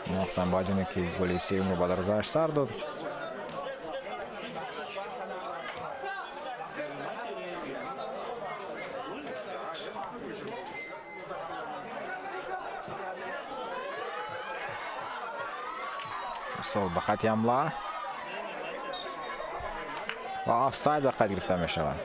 махсусан баъд оне ки голи сеюмро ба дарвозааш сар дод. Ирсол ба хати ҳамла ва офсайд ба қайд гирифта мешавад.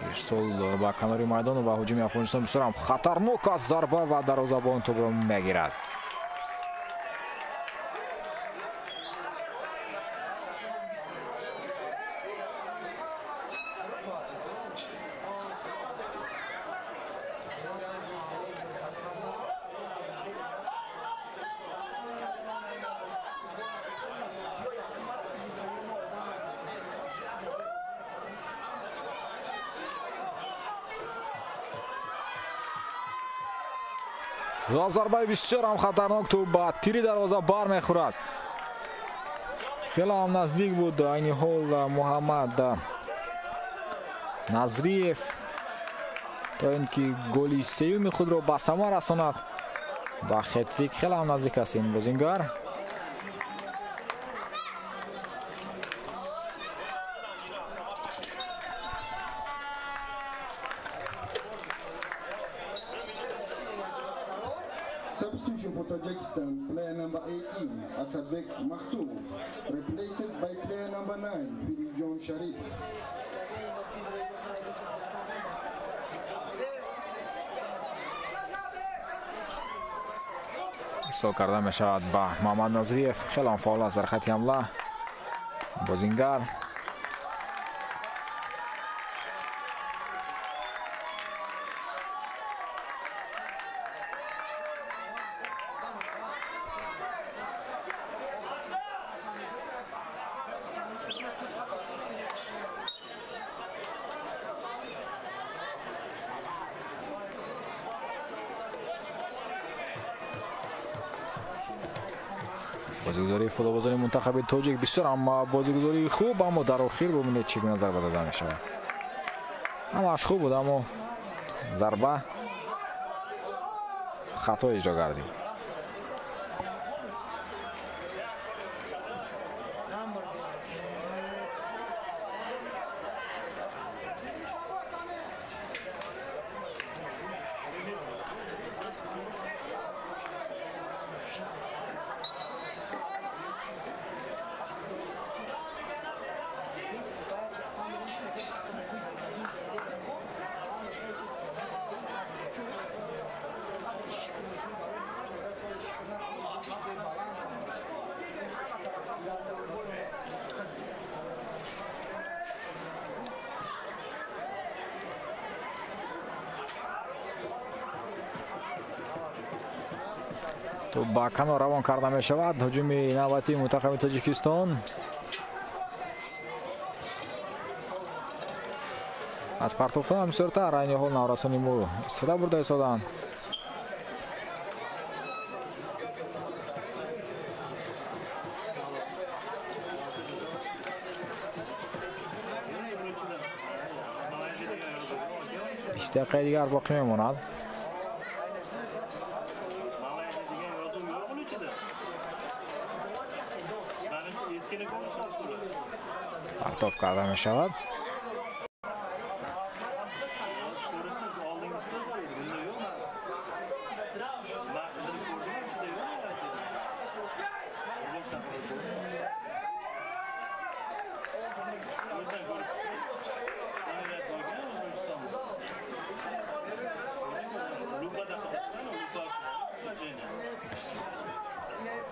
Ирсол ба канори майдон ва ҳуҷуми Афғонистон бисёр ҳам хатарнок аст. Зарба ва дарвозабон тӯбро мегирад. Зарбаи бисёр ҳам хатарнок, тӯб ба тири дарвоза бармехӯрад. Хеле ҳам наздик буд айни ҳол Муҳаммад Назриев то ин ки голи сеюми худро ба самар расонад. Ба хетрик хеле ҳам наздик аст ин бозингар. Substitution for Tajikistan, player number 18, Asadbek Makhtumov, replaced by player number 9, Firijon Sharif. Ирсол карда мешавад ба Муҳаммад Назриев. Хеле ҳам фаъол аст дар хати ҳамла бозингар. Бозигузории футболбозони мунтахаби тоҷик бисёр ҳам бозигузории хуб, аммо дар охир бубинед чӣ гуна зарба зада мешавад. Ҳамааш хуб буд, аммо зарба хато иҷро гардид. Тӯб ба канор равон карда мешавад. Ҳуҷуми навбатии мунтахаби Тоҷикистон аз партофтан ҳам бисёртар айни ҳол наврасони мо истифода бурда истоданд. Бист дақиқаи дигар боқӣ мемонад. Партоф карда мешавад.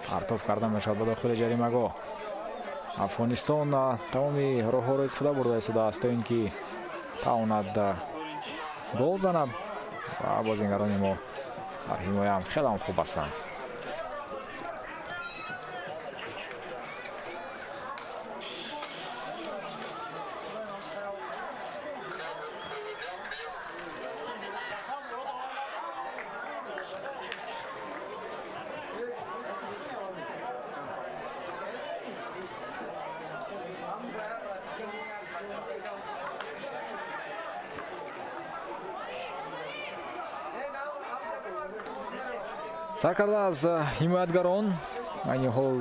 Партоф карда мешавад ба дохили ҷаримагоҳ. Афғонистон тамоми роҳҳоро истифода бурда истодааст то ин ки тавонад гол занад ва бозингарони мо дар ҳимояам хеле ҳам хуб ҳастанд. Сар карда аз ҳимоятгарон айни ҳол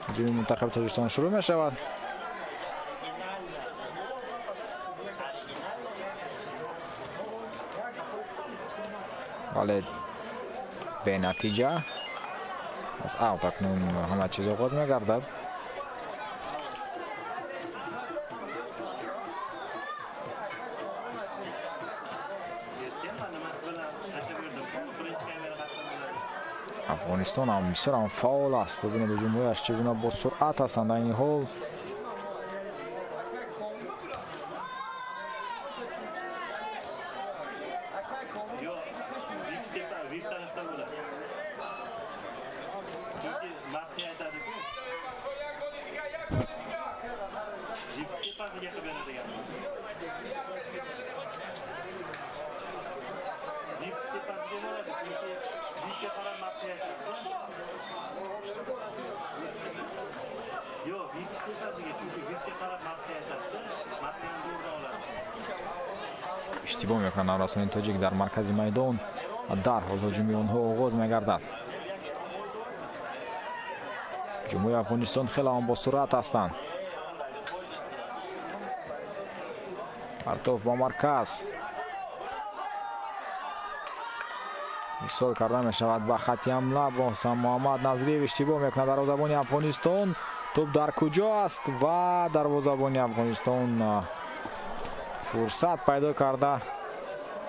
ҳуҷуми мунтахаби Тоҷикистон шурӯъ мешавад. Вале бенатиҷа аз аут акнун ҳама чиз оғоз мегардад. Афғонистон ҳам бисёр ҳам фаъол аст. Бубинед ҳуҷумҳояш чӣ гуна бо суръат ҳастанд айни ҳол. Иштибоҳ мекунанд наврасони тоҷик дар маркази майдон ва дарҳол ҳуҷуми онҳо оғоз мегардад. Ҳуҷумҳои Афғонистон хеле ҳам босуръат ҳастанд. Партов ба марказ ирсол карда мешавад ба хати ҳамла. Боз Муҳаммад Назриев иштибоҳ мекунад. Дарвозабони Афғонистон тӯб дар куҷо аст ва дарвозабони Афғонистон фурсат пайдо карда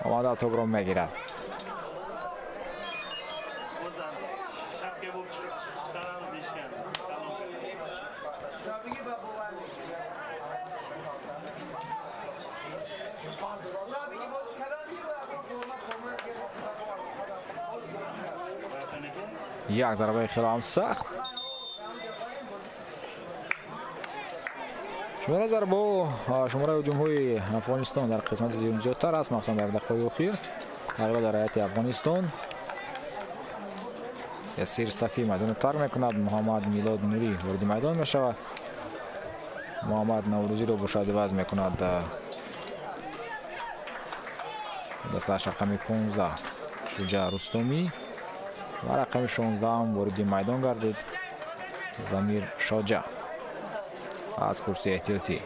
омада тӯбро мегирад. Як зарбаи хеле ҳам сахт. Шумораи зарбаҳо, шумораи ҳуҷумҳои Афғонистон дар қисмати дуюм зиёдтар аст, махсусан дар дақиқаҳои охир. Тағйирот дар ҳайати Афғонистон. Ясир Сафӣ майдонро тарк мекунад. Муҳаммад Милод Нурӣ вориди майдон мешавад. Муҳаммад Наврӯзиро бошад иваз мекунад дастааш рақами 15 Шуҷа Рустомӣ ва рақами 16 вориди майдон гардид Замир Шоҷа аз курсии эҳтиётӣ.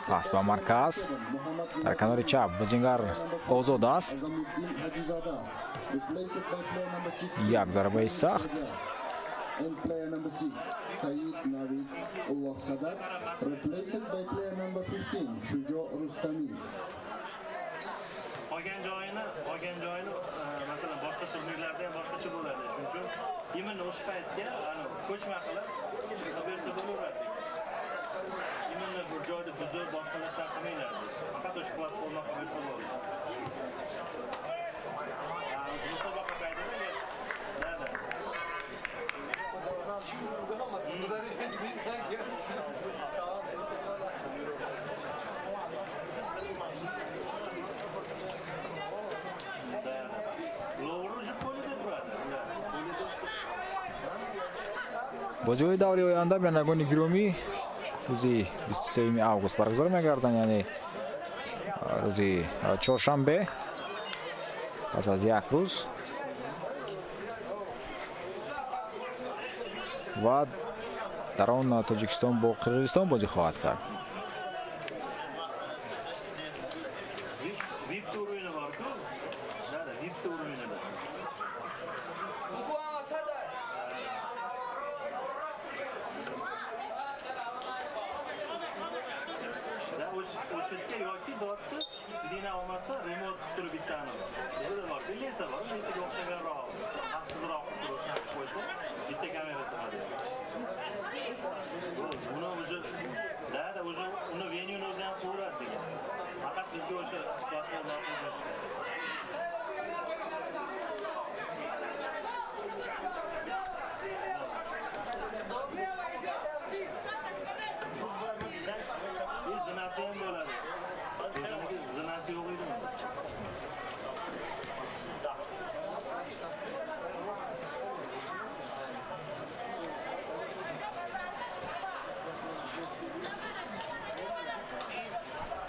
Пас ба марказ дар канори чап бозингар озод аст. Як зарбаи сахт. Qolgan joyini masalan boshqa turnirlarda ham boshqacha bo'ladi. Shuning uchun именно o'sha paytga ko'chma qilib bersa bo'laveradi. Именно bir joyda buzib boshqalardan qilmanglar. Faqat o'sha platforma qilib bersa bo'ladi. Musobaqa paytida da. Бозиҳои даври оянда бинандагони гиромӣ рӯзи 23 август баргузор мегарданд, яъне рӯзи чоршанбе пас аз як рӯз ва дар он Тоҷикистон бо Қирғизистон бозӣ хоҳад кард.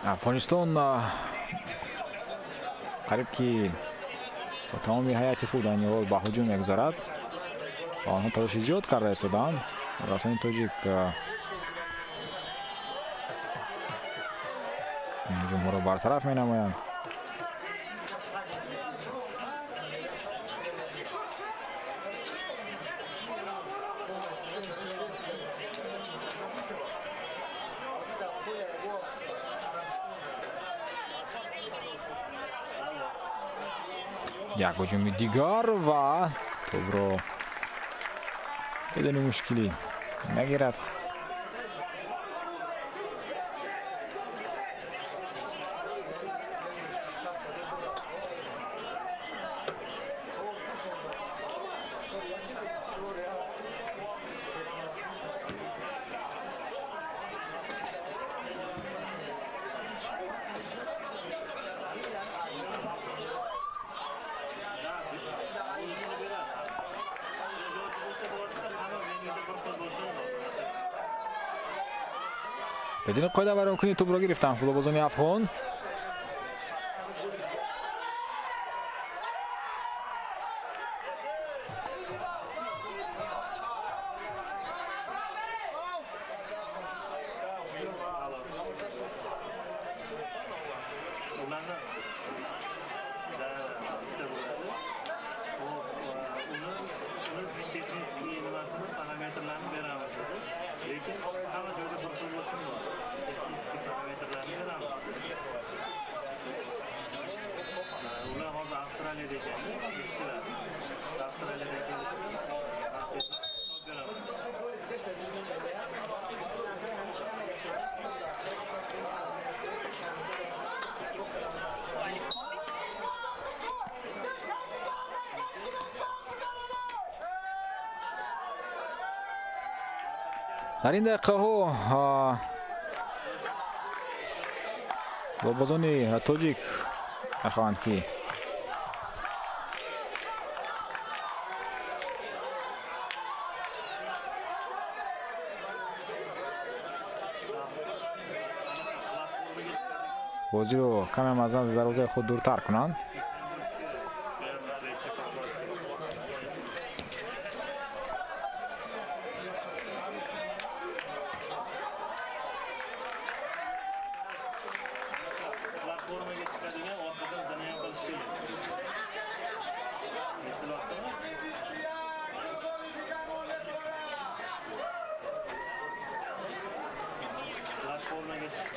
Афғонистон қариб ки бо тамоми ҳайати худ айни ҳол ба ҳуҷум мегузарад ва онҳо талоши зиёд карда истодаанд. Расони тоҷик ин ҳуҷумҳоро бартараф менамоянд. Як ҳуҷуми дигар ва тӯбро бидуни мушкилӣ мегирад. Бидуни қоида вайронкунӣ тӯбро гирифтанд футболбозони афғон. Дар ин дақиқаҳо футболбозони тоҷик мехоҳанд ки бозиро камеам аз дарвозаи худ дуртар кунанд.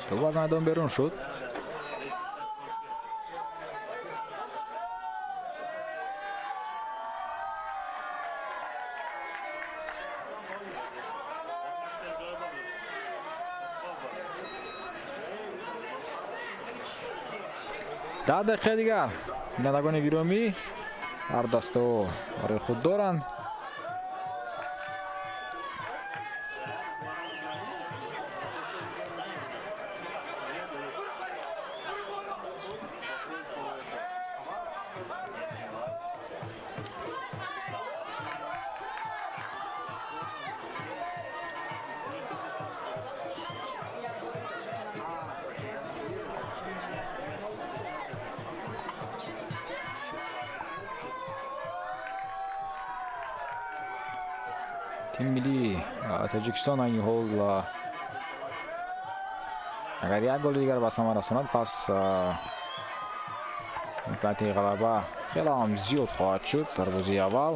Тӯб аз майдон берун шуд. Даҳ дақиқа дигар бинандагони гиромӣ ҳар дастаҳо барои худ доранд. Тими миллии Тоҷикистон айни ҳол агар як голи дигар ба самар расонад, пас имконияти ғалаба хеле ҳам зиёд хоҳад шуд дар бозии аввал.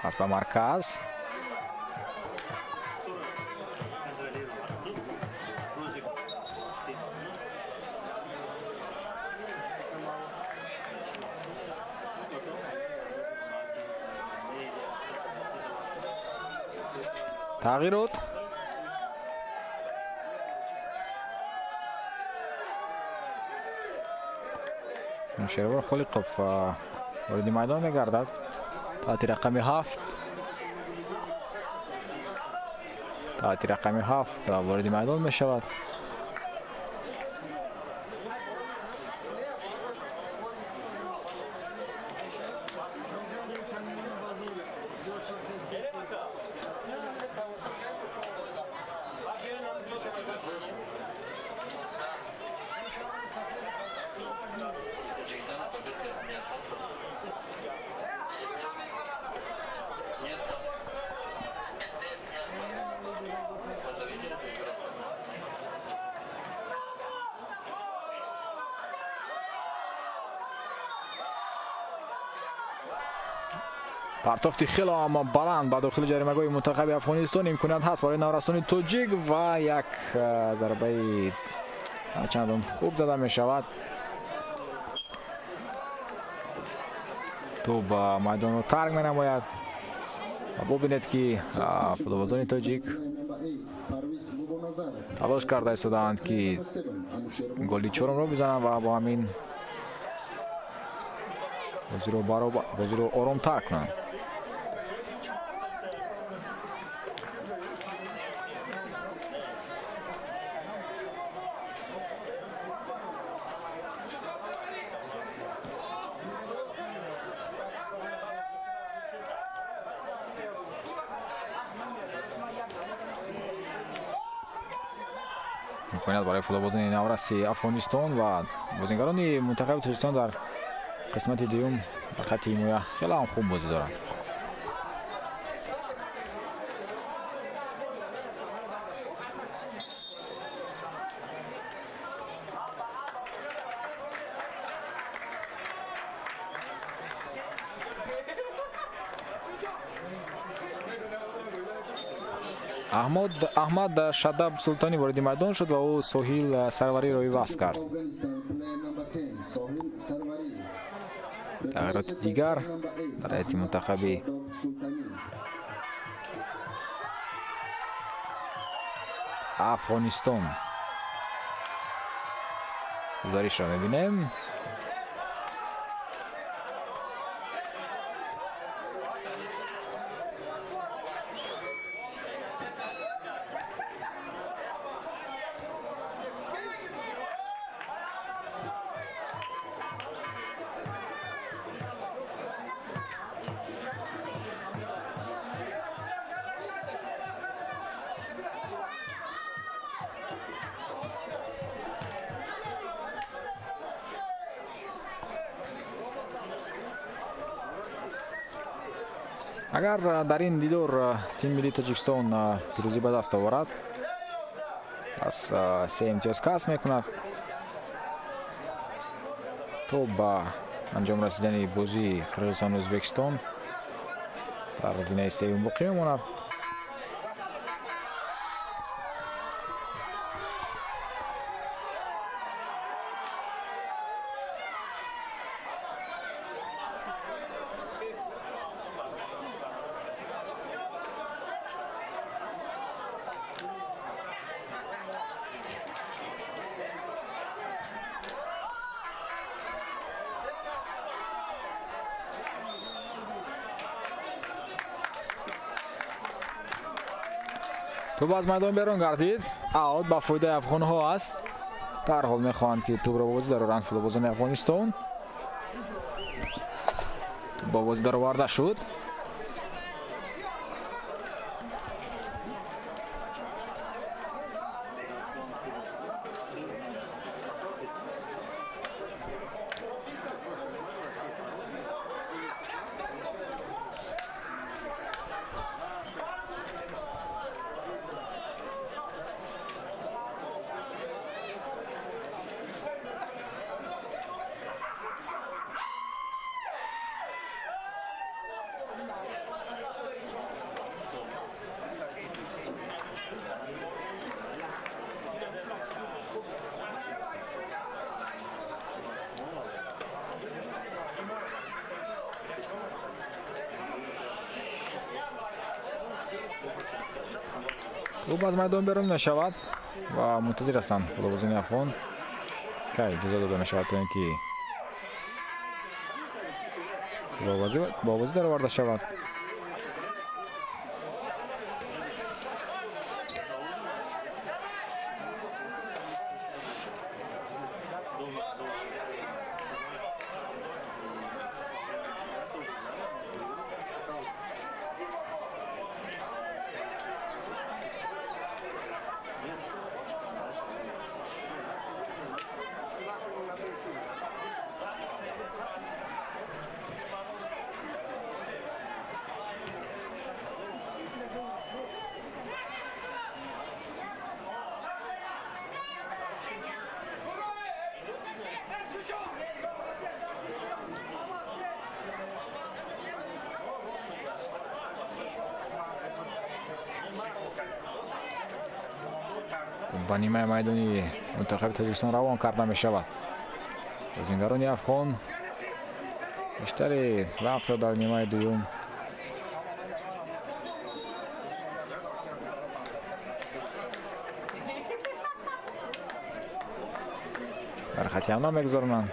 Пас ба марказ. Тағйирот Шервон Холиқов вориди майдон мегардад таҳти рақами 7. Таҳти рақами 7 вориди майдон мешавад. Партофти хеле ҳам баланд ба дохили ҷаримагоҳи мунтахаби Афғонистон имконият ҳаст барои наврасони тоҷик ва як зарбаи чандон хуб зада мешавад. Тӯб майдонро тарк менамояд ва бубинед ки футболбозони тоҷик талош карда истодаанд ки голи чорумро бизананд ва бо ҳамин бозиро оромтар кунанд. Имконият барои футболбозони навраси Афғонистон ва бозигарони мунтахаби Тоҷикистон дар қисмати дуюм дар хатти ҳимоя хеле ҳам хуб бозӣ доранд. Аҳмад Шадаб Султонӣ вориди майдон шуд ва ӯ Соҳил Сарвариро иваз кард. Тағйироти дигар дар ҳайати мунтахаби Афғонистон. Гузаришро мебинем. Агар дар ин дидор тими миллии Тоҷикистон пирӯзӣ ба даст оварад, пас 3 имтиёз касб мекунад то ба анҷом расидани бозии Қирғизистону Ӯзбекистон дар зинаи сеюм боқӣ мемонад. Тӯб аз майдон берун гардид. Аут ба фоидаи афғонҳо аст. Дарҳол мехоҳанд ки тӯбро ба бозӣ дароранд футболбозони Афғонистон. Тӯб ба бозӣ дароварда шуд. Тӯб аз майдон берун мешавад ва мунтазир ҳастанд футболбозони афғон, кай иҷоза дода мешавад то ин ки ба бозӣ дароварда шавад. Ба нимаи майдони мунтахаби Тоҷикистон равон карда мешавад. Бозингарони афғон бештари вақтро дар нимаи дуюм дар хати ҳамла мегузаронанд.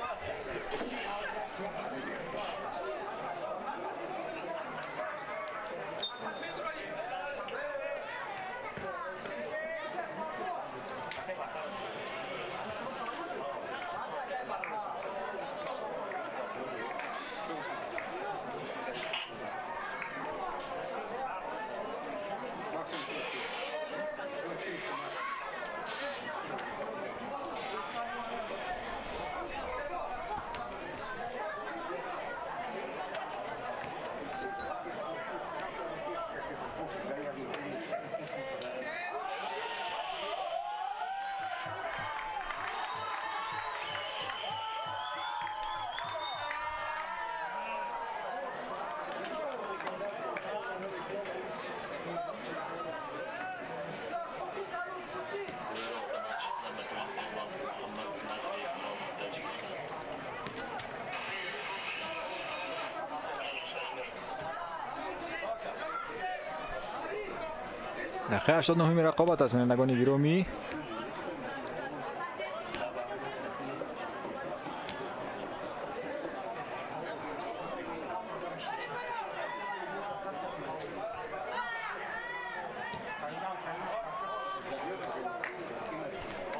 Дақиқаи 89-уми рақобат аст, бинандагони гиромӣ.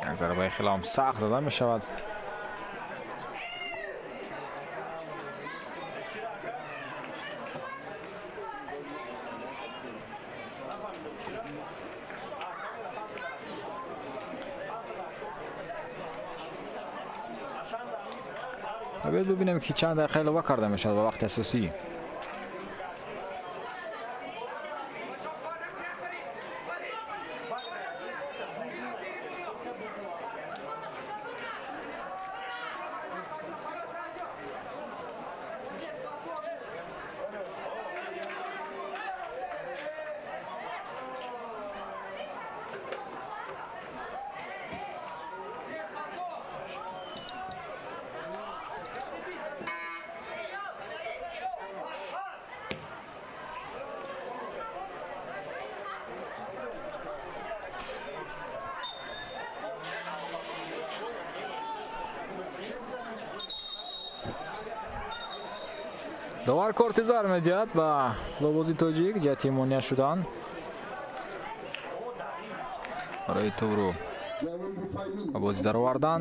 Як зарбаи хеле ҳам сахт зада мешавад. Биёед бубинем, ки чанд дақиқа илова карда мешавад ба вақти асосӣ. Довар корти зар медиҳад ба футболбози тоҷик ҷиҳати монеа шудан барои тӯбро ба бозӣ даровардан.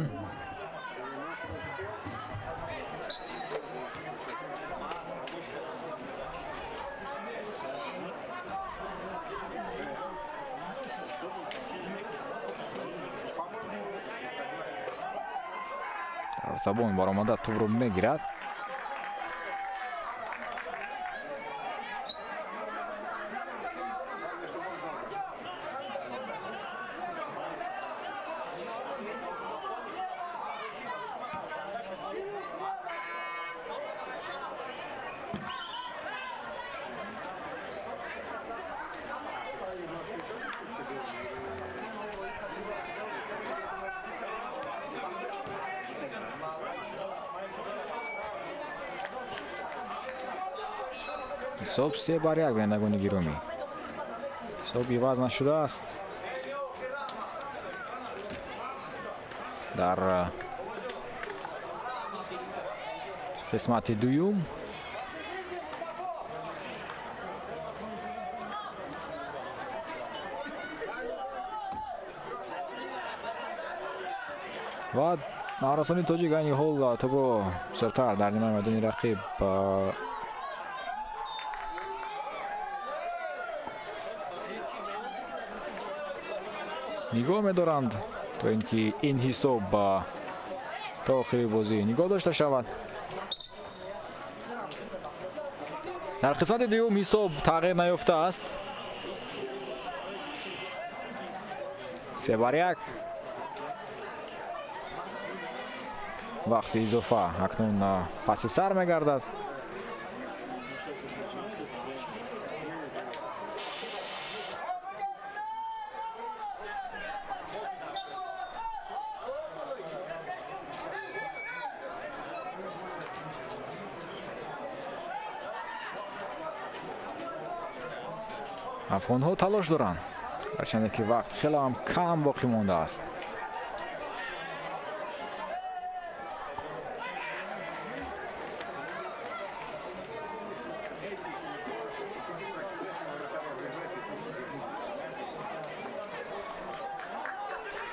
Дарвозабон баромада тӯбро мегирад. Ҳисоб 3-1, бинандагони гиромӣ. Ҳисоб иваз нашудааст. Дар қисмати дуюм ва наврасони тоҷик айни ҳол тӯбро бисёртар дар нимаи майдони рақиб нигоҳ медоранд, то ин ки ин ҳисоб то охири бозӣ нигоҳ дошта шавад. Дар қисмати дуюм ҳисоб тағйир наёфтааст. 3-1. Вақти изофа акнун паси сар мегардад. Афғонҳо талош доранд, гарчанде ки вақт хеле ҳам кам боқӣ мондааст.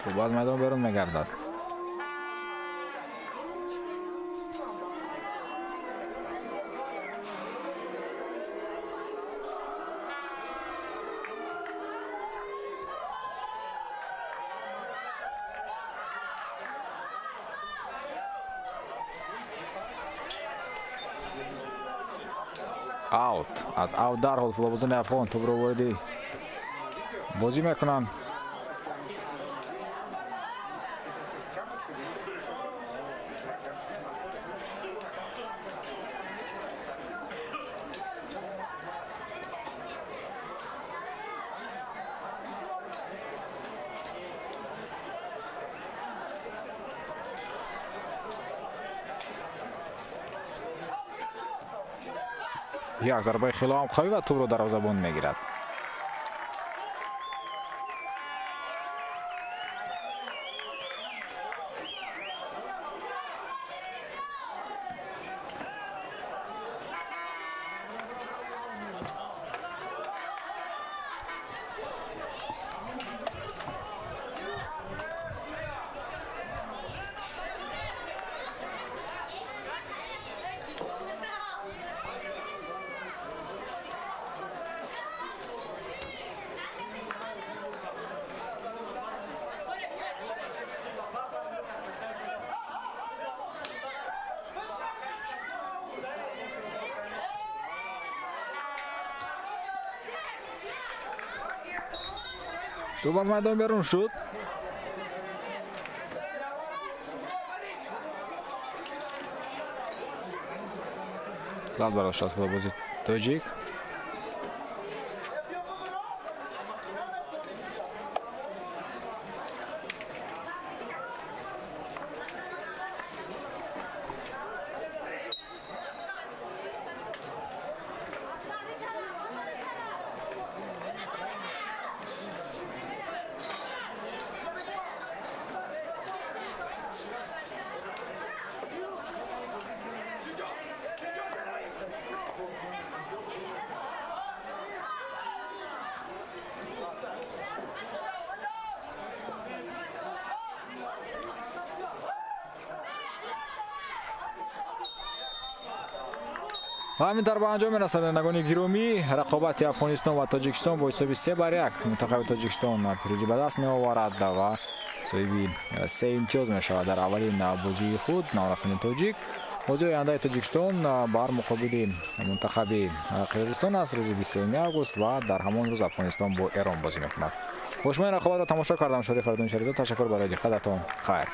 Тӯб аз майдон берун мегардад. Аут. Аз аут дарҳол футболбозони афғон тӯбро вориди бозӣ мекунанд. Як зарбаи хеле ҳам қавӣ ва тӯбро дарвозабон мегирад. Тӯб аз майдон берун шуд. Лаб бардошт аз футболбози тоҷик. Ва ҳамин тавр ба анҷом мерасад, бинандагони гиромӣ, рақобати Афғонистон ва Тоҷикистон бо ҳисоби 3-1 мунтахаби Тоҷикистон пирӯзӣ ба даст меоварад ва соҳиби 3 имтиёз мешавад дар аввалин бозии худ наврасони тоҷик. Бозии ояндаи Тоҷикистон бар муқобили мунтахаби Қирғизистон аст рӯзи 23 август ва дар ҳамон рӯз Афғонистон бо Эрон бозӣ мекунад. Бо шумо ин рақобатро тамошо кардам. Шориф Фаридун Шаризод, ташаккур барои диққататон. Хайр.